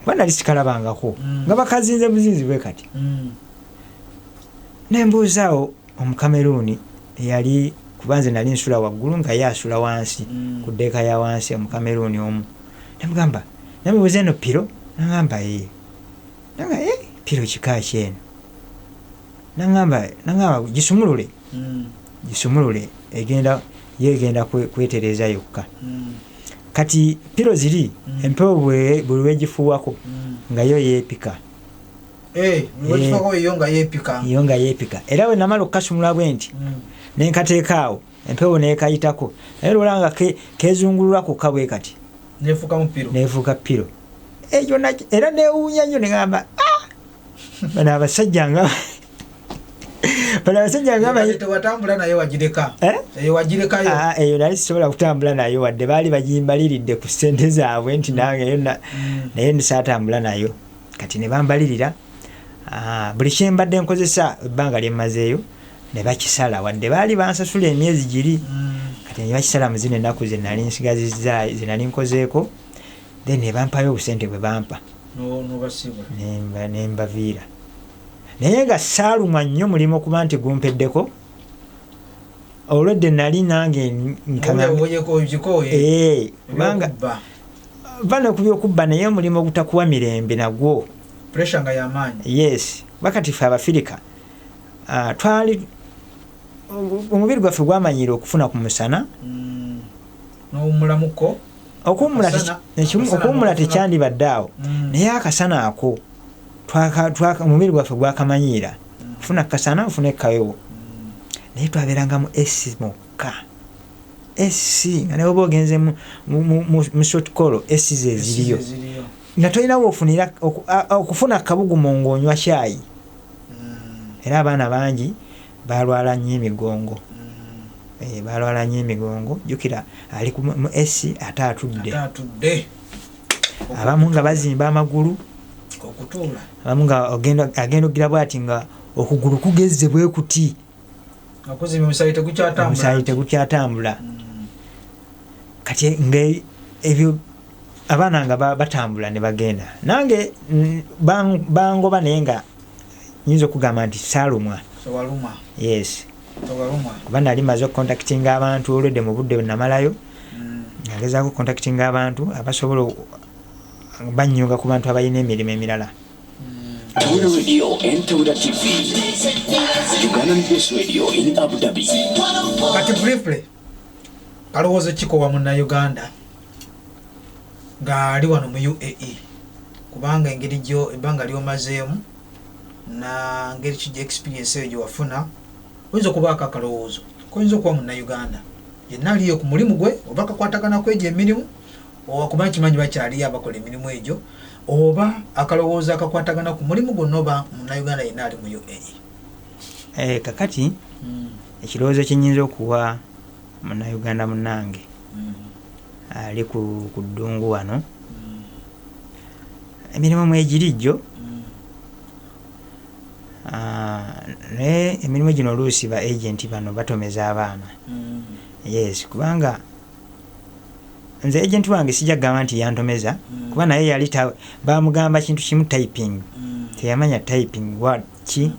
Kuba nali sikalabangako. Nga bakazinze buzinzi bwe kati. Nembuuzaawo Omukameruuni eyali, kuba nze nali nsula waggulu nga ye asula wansi ku ddeeka ya wansi, Omukameruuni omu, nemugamba, nemubuuza, "Eno pillow?" Nagamba, "Ee." Nanga, "E, pillow kika ki eno?" Nagamba, "Gisumulule." Gisumulule, egenda yo egenda kwetereeza yokka. Kati pillow ziri empewo buli lwegifuuwako nga yo yeepika. Lwekifako yo nga yeepika. Yo nga yeepika. Era bwe namala okukasumula bwe nti nenkateeka awo, empewo nekayitako, naye lwola nga kezungulula kokka bwe kati. Nefuuka mu pillow. Nefuuka pillow ekyo era newuunya nnyo, neŋamba, "Ah, bano abasajja nga bano abasajja nga Tewatambula naye, wagireka? Eh? Eyo wagirekayo? Ah, eyo nali sisobola kutambula nayo, wadde baali bagimbaliridde ku ssente zaabwe nti nange eyo naye ndisaatambula nayo. Kati ne bambalirira, buli kyembadde nkozesa ebbanga lyemmazeeyo ne bakisala, wadde baali bansasula emyezi giri. Kati ne bakisala mu zino ennaku ze nali nsigazizza, ze nali nkozeeko, then ne bampayo obusente bwe bampa. Nobasibula. Nembaviira, naye nga saalumwa nnyo mulimu okuba nti gumpeddeko, olwedde nali nange Gikooye. Kubanga va ne ku byokubba, naye omulimu ogutakuwa mirembe nagwo Pressure nga yamaanyi. Yes, bakati ffe Abafirika, twali omubiri gwaffe gwamanyira okufuna ku musana. Nowummulamuko. Okuwummula Akasana okuwummula n'okufuna- tekyandibadde awo. Naye akasana ako omubiri gwaffe gwakamanyiira ofuna kasana, ofuna ekawewo, naye twabeeranga mu AC mokka, AC nga naye oba ogenze mu short call, AC zeziriyo. Ziriyo. Nga tolina wofunira okufuna akabugumo ng'onywa kyayi. Era abaana bangi balwala nnyo emigongo. Balwala nnyo emigongo. Jjukira ali mu AC ate atudde. Ate atudde. Abamu nga bazimba amagulu. Okutuula. Abamu nga agenda ogira bwati nga okugulu kugezze bwe kuti. Akuzimba, omusaayi tegukyatambula. Omusaayi tegukyatambula. Kati nga ebyo abaana nga batambula ne bagenda, nange bangoba, naye nga nyinza okugamba nti saalumwa. Tewalumwa. Yes. Tewalumwa. Kuba nali maze okucontactinga abantu olwedde mu budde bwe namalayo. Nagezaako contactinga abantu abasobola bannyunga ku bantu abalina emirimu emirala. Tawera Radio and Tawera TV. Ugandan Best Radio in Abu Dhabi. Kati briefly, kalowoozo kikowa Munnayuganda ng'ali wano mu UAE, kubanga engeri gyo ebbanga lyomazeemu na ngeri ki experience eyo gyewafuna, oyinza okubaako akalowoozo koyinza okuba Munnayuganda yenna aliyo ku mulimu gwe oba kakwatagana ku egyo emirimu, kuba nkimanyi bakyaliyo abakola emirimu egyo, oba akalowoozo akakwatagana ku mulimu gwonna oba Munnayuganda yenna ali mu UAE? Kakati ekirowoozo kyenyinza okuwa Munnayuganda munnange ali ku ddungu wano, emirimu mwegiri jjo. Naye emirimu gino oluusi ba agent bano batomeza abaana. Yes, kubanga nze agent wange sijja kugamba nti yantomeza, kuba naye yali bamugamba kintu kimu, typing. Teyamanya typing what ki.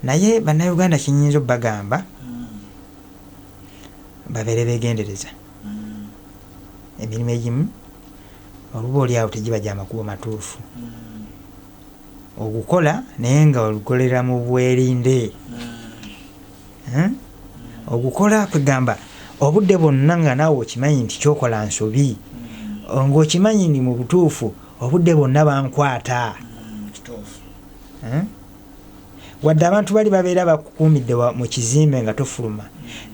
Naye Bannayuganda kyenyinza obbagamba, babeere begendereza. Emirimu egimu oluba oli awo tegiba gya makubo matuufu ogukola, naye nga olukolera mu bwerinde. Eh? Ogukola kwegamba obudde bwonna nga naawe okimanyi nti kyokola nsobi, ng'okimanyi ni mu butuufu obudde bwonna bankwata. Wadde abantu bali babeera bakukuumidde mu kizimbe nga tofuluma,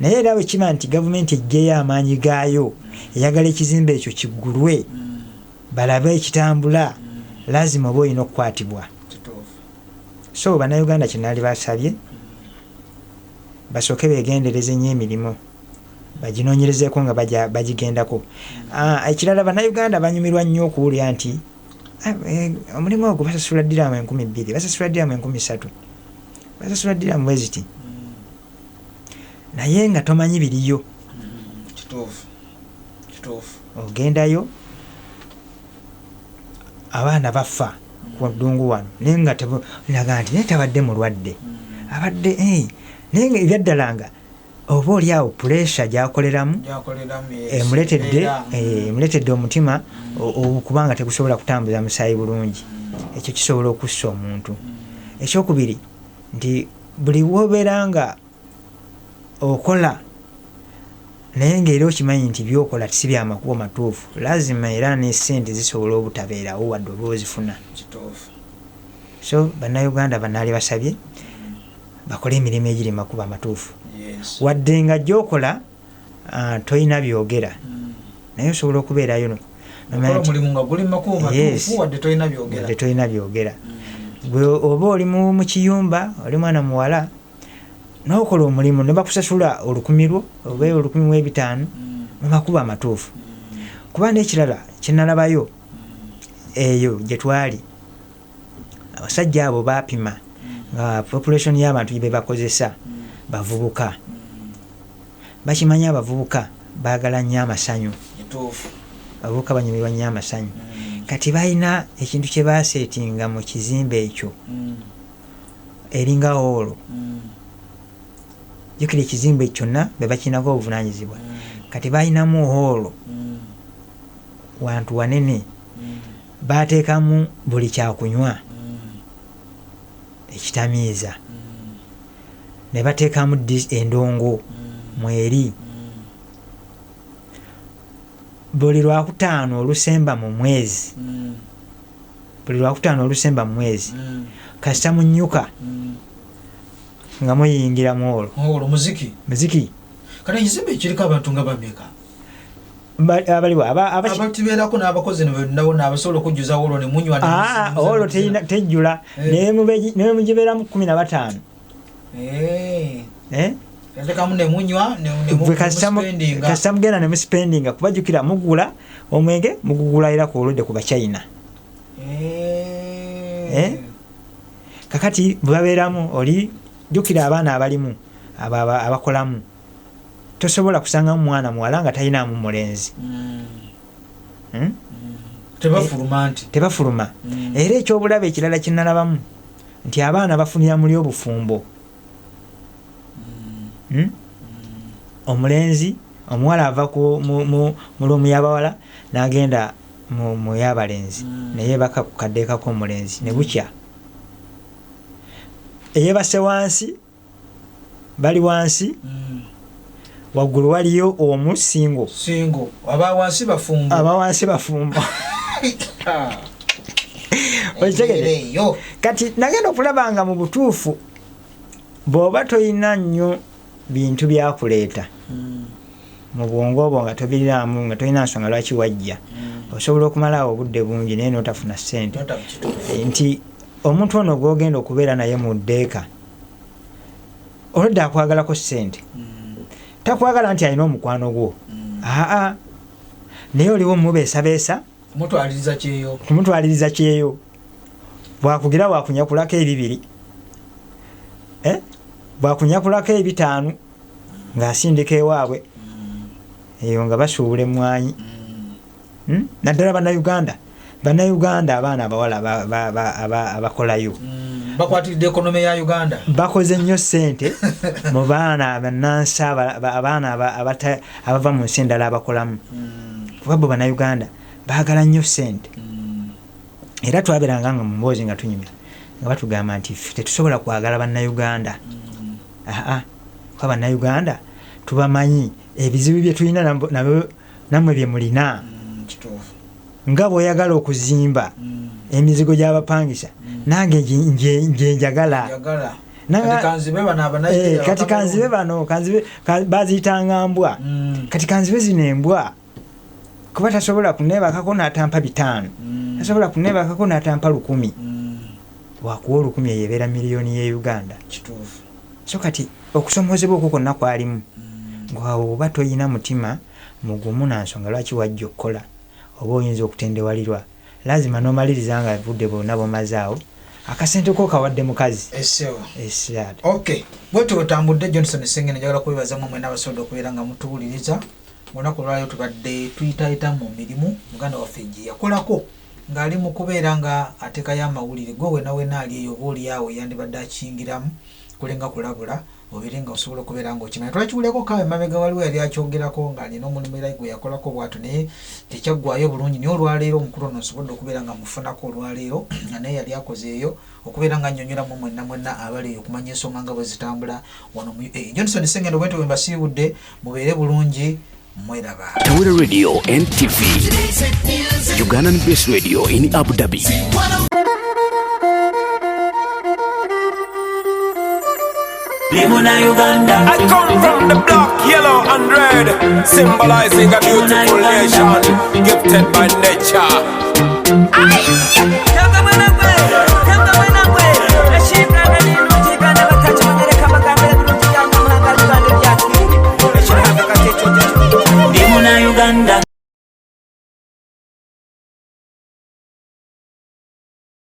naye era bwe kiba nti gavumenti eggyeyo amaanyi gaayo eyagala ekizimbe ekyo kiggulwe balabe ekitambula, lazima oba olina okukwatibwa. So bannayuganda kyenaali basabye basooke beegendereze nnyo emirimu, baginoonyerezeeko nga bagigendako. Ekirala, bannayuganda banyumirwa nnyo okuwulira nti omulimu ogwo basasula diraamu 2000, basasula diraamu 3000, basasula diraamu bwe ziti, naye nga tomanyi biriyo. Ogendayo abaana bafa ku ddungu wano, naye nga laga nti naye tabadde mulwadde, abadde naye nga ebyaddala nga oba oli awo puresha gyakoleramu emuleetedde omutima okubanga tegusobola kutambuza musaayi bulungi. Ekyo kisobola okussa omuntu. Ekyokubiri nti buli wobeera nga okola naye ngaera okimanyi nti byokola si byamakubo matuufu, lazima era ne sente zisobola obutabeerawo wadde oba ozifuna. So bannayuganda banaali basabye bakole emirimu egiri makubo amatuufu, wadde nga gyokola toyina byogera, naye osobola okubeerayo wadde toyina byogera. Gwe oba oli mu kiyumba, oli mwana muwala, n'okola omulimu ne bakusasula 1,000 lwo oba 1,500 mu makubo amatuufu. Kuba n'ekirala kyenalabayo eyo gye twali, abasajja abo baapima nga population y'abantu be bakozesa bavubuka. Bakimanyi abavubuka baagala nnyo amasanyu, abavubuka banyumirwa nnyo amasanyu. Kati balina ekintu kye baaseetinga mu kizimbe ekyo eringa hoolo. Jjukira ekizimbe kyonna be bakirinako obuvunaanyizibwa. Kati balinamu hoolo wantu wanene, baateekamu buli kyakunywa ekitamiiza, ne bateekamu endongo mweri. Buli lwakutaano olusemba mu mwezi, buli lwakutaano olusemba mu mwezi, kasita munyuka nga muyingira mu olwo muziki. Kati ekizimbe kiriko abantu nga bameka? Abaliwo abatibeerako n'abakozi nabo abasobola okujjuza olwo ne munywa? Olwo tejjula, naye mugibeeramu 15. Kasita mugenda ne musipendinga, kubajjukira mugula omwenge mugugula era ku oludde ku Bachina. Kakati bwe babeeramu oli jjukira abaana abalimu abakolamu, tosobola kusangamu mwana muwala nga talinaamu mulenzi. Tebafuluma nti tebafuluma. Era ekyobulabe ekirala kyenalabamu nti abaana bafunira muli obufumbo. Omulenzi omuwala ava mu luumu y'abawala n'agenda mu y'abalenzi, naye baka ku kaddeekako omulenzi ne bukya. Eyebase wansi, bali wansi, waggulu waliyo omu singo. Singo, aba wansi bafumbo. Aba wansi bafumbo. Kati nagenda okulaba nga mu butuufu bw'oba toyina nnyo bintu byakuleeta mu bwongo obwo nga tobiriramu, nga tolina nsonga lwaki wajja, osobola okumalawo obudde bungi naye n'otafuna ssente. Nti omuntu ono gw'ogenda okubeera naye mu ddeeka olwedde akwagalako ssente, takwagala nti alina omukwano gwo, aa naye oliwo mubeesabeesa kumutwaliriza kyeyo, bwakugira bwakunyakulako 2, bwakunyakulako 5 ng'asindika ewaabwe eyo nga basuubula emmwanyi. Naddala bannayuganda, bannayuganda abaana abawala abakolayo bakwatiridde ekonome ya Uganda, bakoze nnyo ssente mu baana bannansi, abaana abava mu nsi endala abakolamu, kuba bo bannayuganda baagala nnyo ssente. Era twabeeranga nga mu mboozi nga tunyumya nga batugamba nti ffe tetusobola kwagala bannayuganda, kuba bannayuganda tubamanyi ebizibu bye tulina nammwe bye mulina. Nga bw'oyagala okuzimba emizigo gy'abapangisa, Nange gye njagala. Njagala. Nanga- Kati kanzibe bano Abanigeria. Eh, kati kanzibe bano, kanzibe baziyitanga mbwa. Kati kanzibe zino embwa, kuba tasobola kuneebakako n'atampa 500, tasobola kuneebakako n'atampa 1000. Wakuwa 1000, eyo ebeera miliyoni ye Uganda. Kituufu. So kati okusomozebwa okwo kwonna kwalimu, ngaawo oba toyina mutima mugumu na nsonga lwaki wajja okukola, oba oyinza okutendewalirwa, lazima n'omaliriza nga budde bwonna bwomazaawo akasente ko kawadde mukazi. Esewo. Esad. Okay, bwetyo bwetambudde. Johnson Sengene, njagala kwebazamu mwena abasobodde okubeera nga mutuwuliriza. Olunaku olwaliro tubadde tuyitayita mu mirimu muganda waffe gye yakolako ng'ali mu kubeera nga ateekayo amawulire. Gwe wena wena ali eyo, oba oli awo yandibadde akiyingiramu kulenga kulabula, obeere nga osobola okubeera nga okimanya. Twakiwulyako kawe emabega, waliwo yali akyogerako ng'alina omulimu era gwe yakolako bw'atyo, naye tekyaggwayo bulungi. Naye olwaleero omukulu ono nsobodde okubeera nga mufunako olwaleero, nga naye yali akoze eyo okubeera nga nnyonnyolamu mwenna mwenna abali eyo okumanya ensonga nga bwe zitambula wano mu UAE. Johnson Sengendo, bwentyo bwe mbasiibudde. Mubeere bulungi, mweraba. Tawera Radio and TV. Ugandan Best Radio in Abu Dhabi. I come from the block, yellow and red, symbolizing a beautiful nation, gifted by nature. Aye.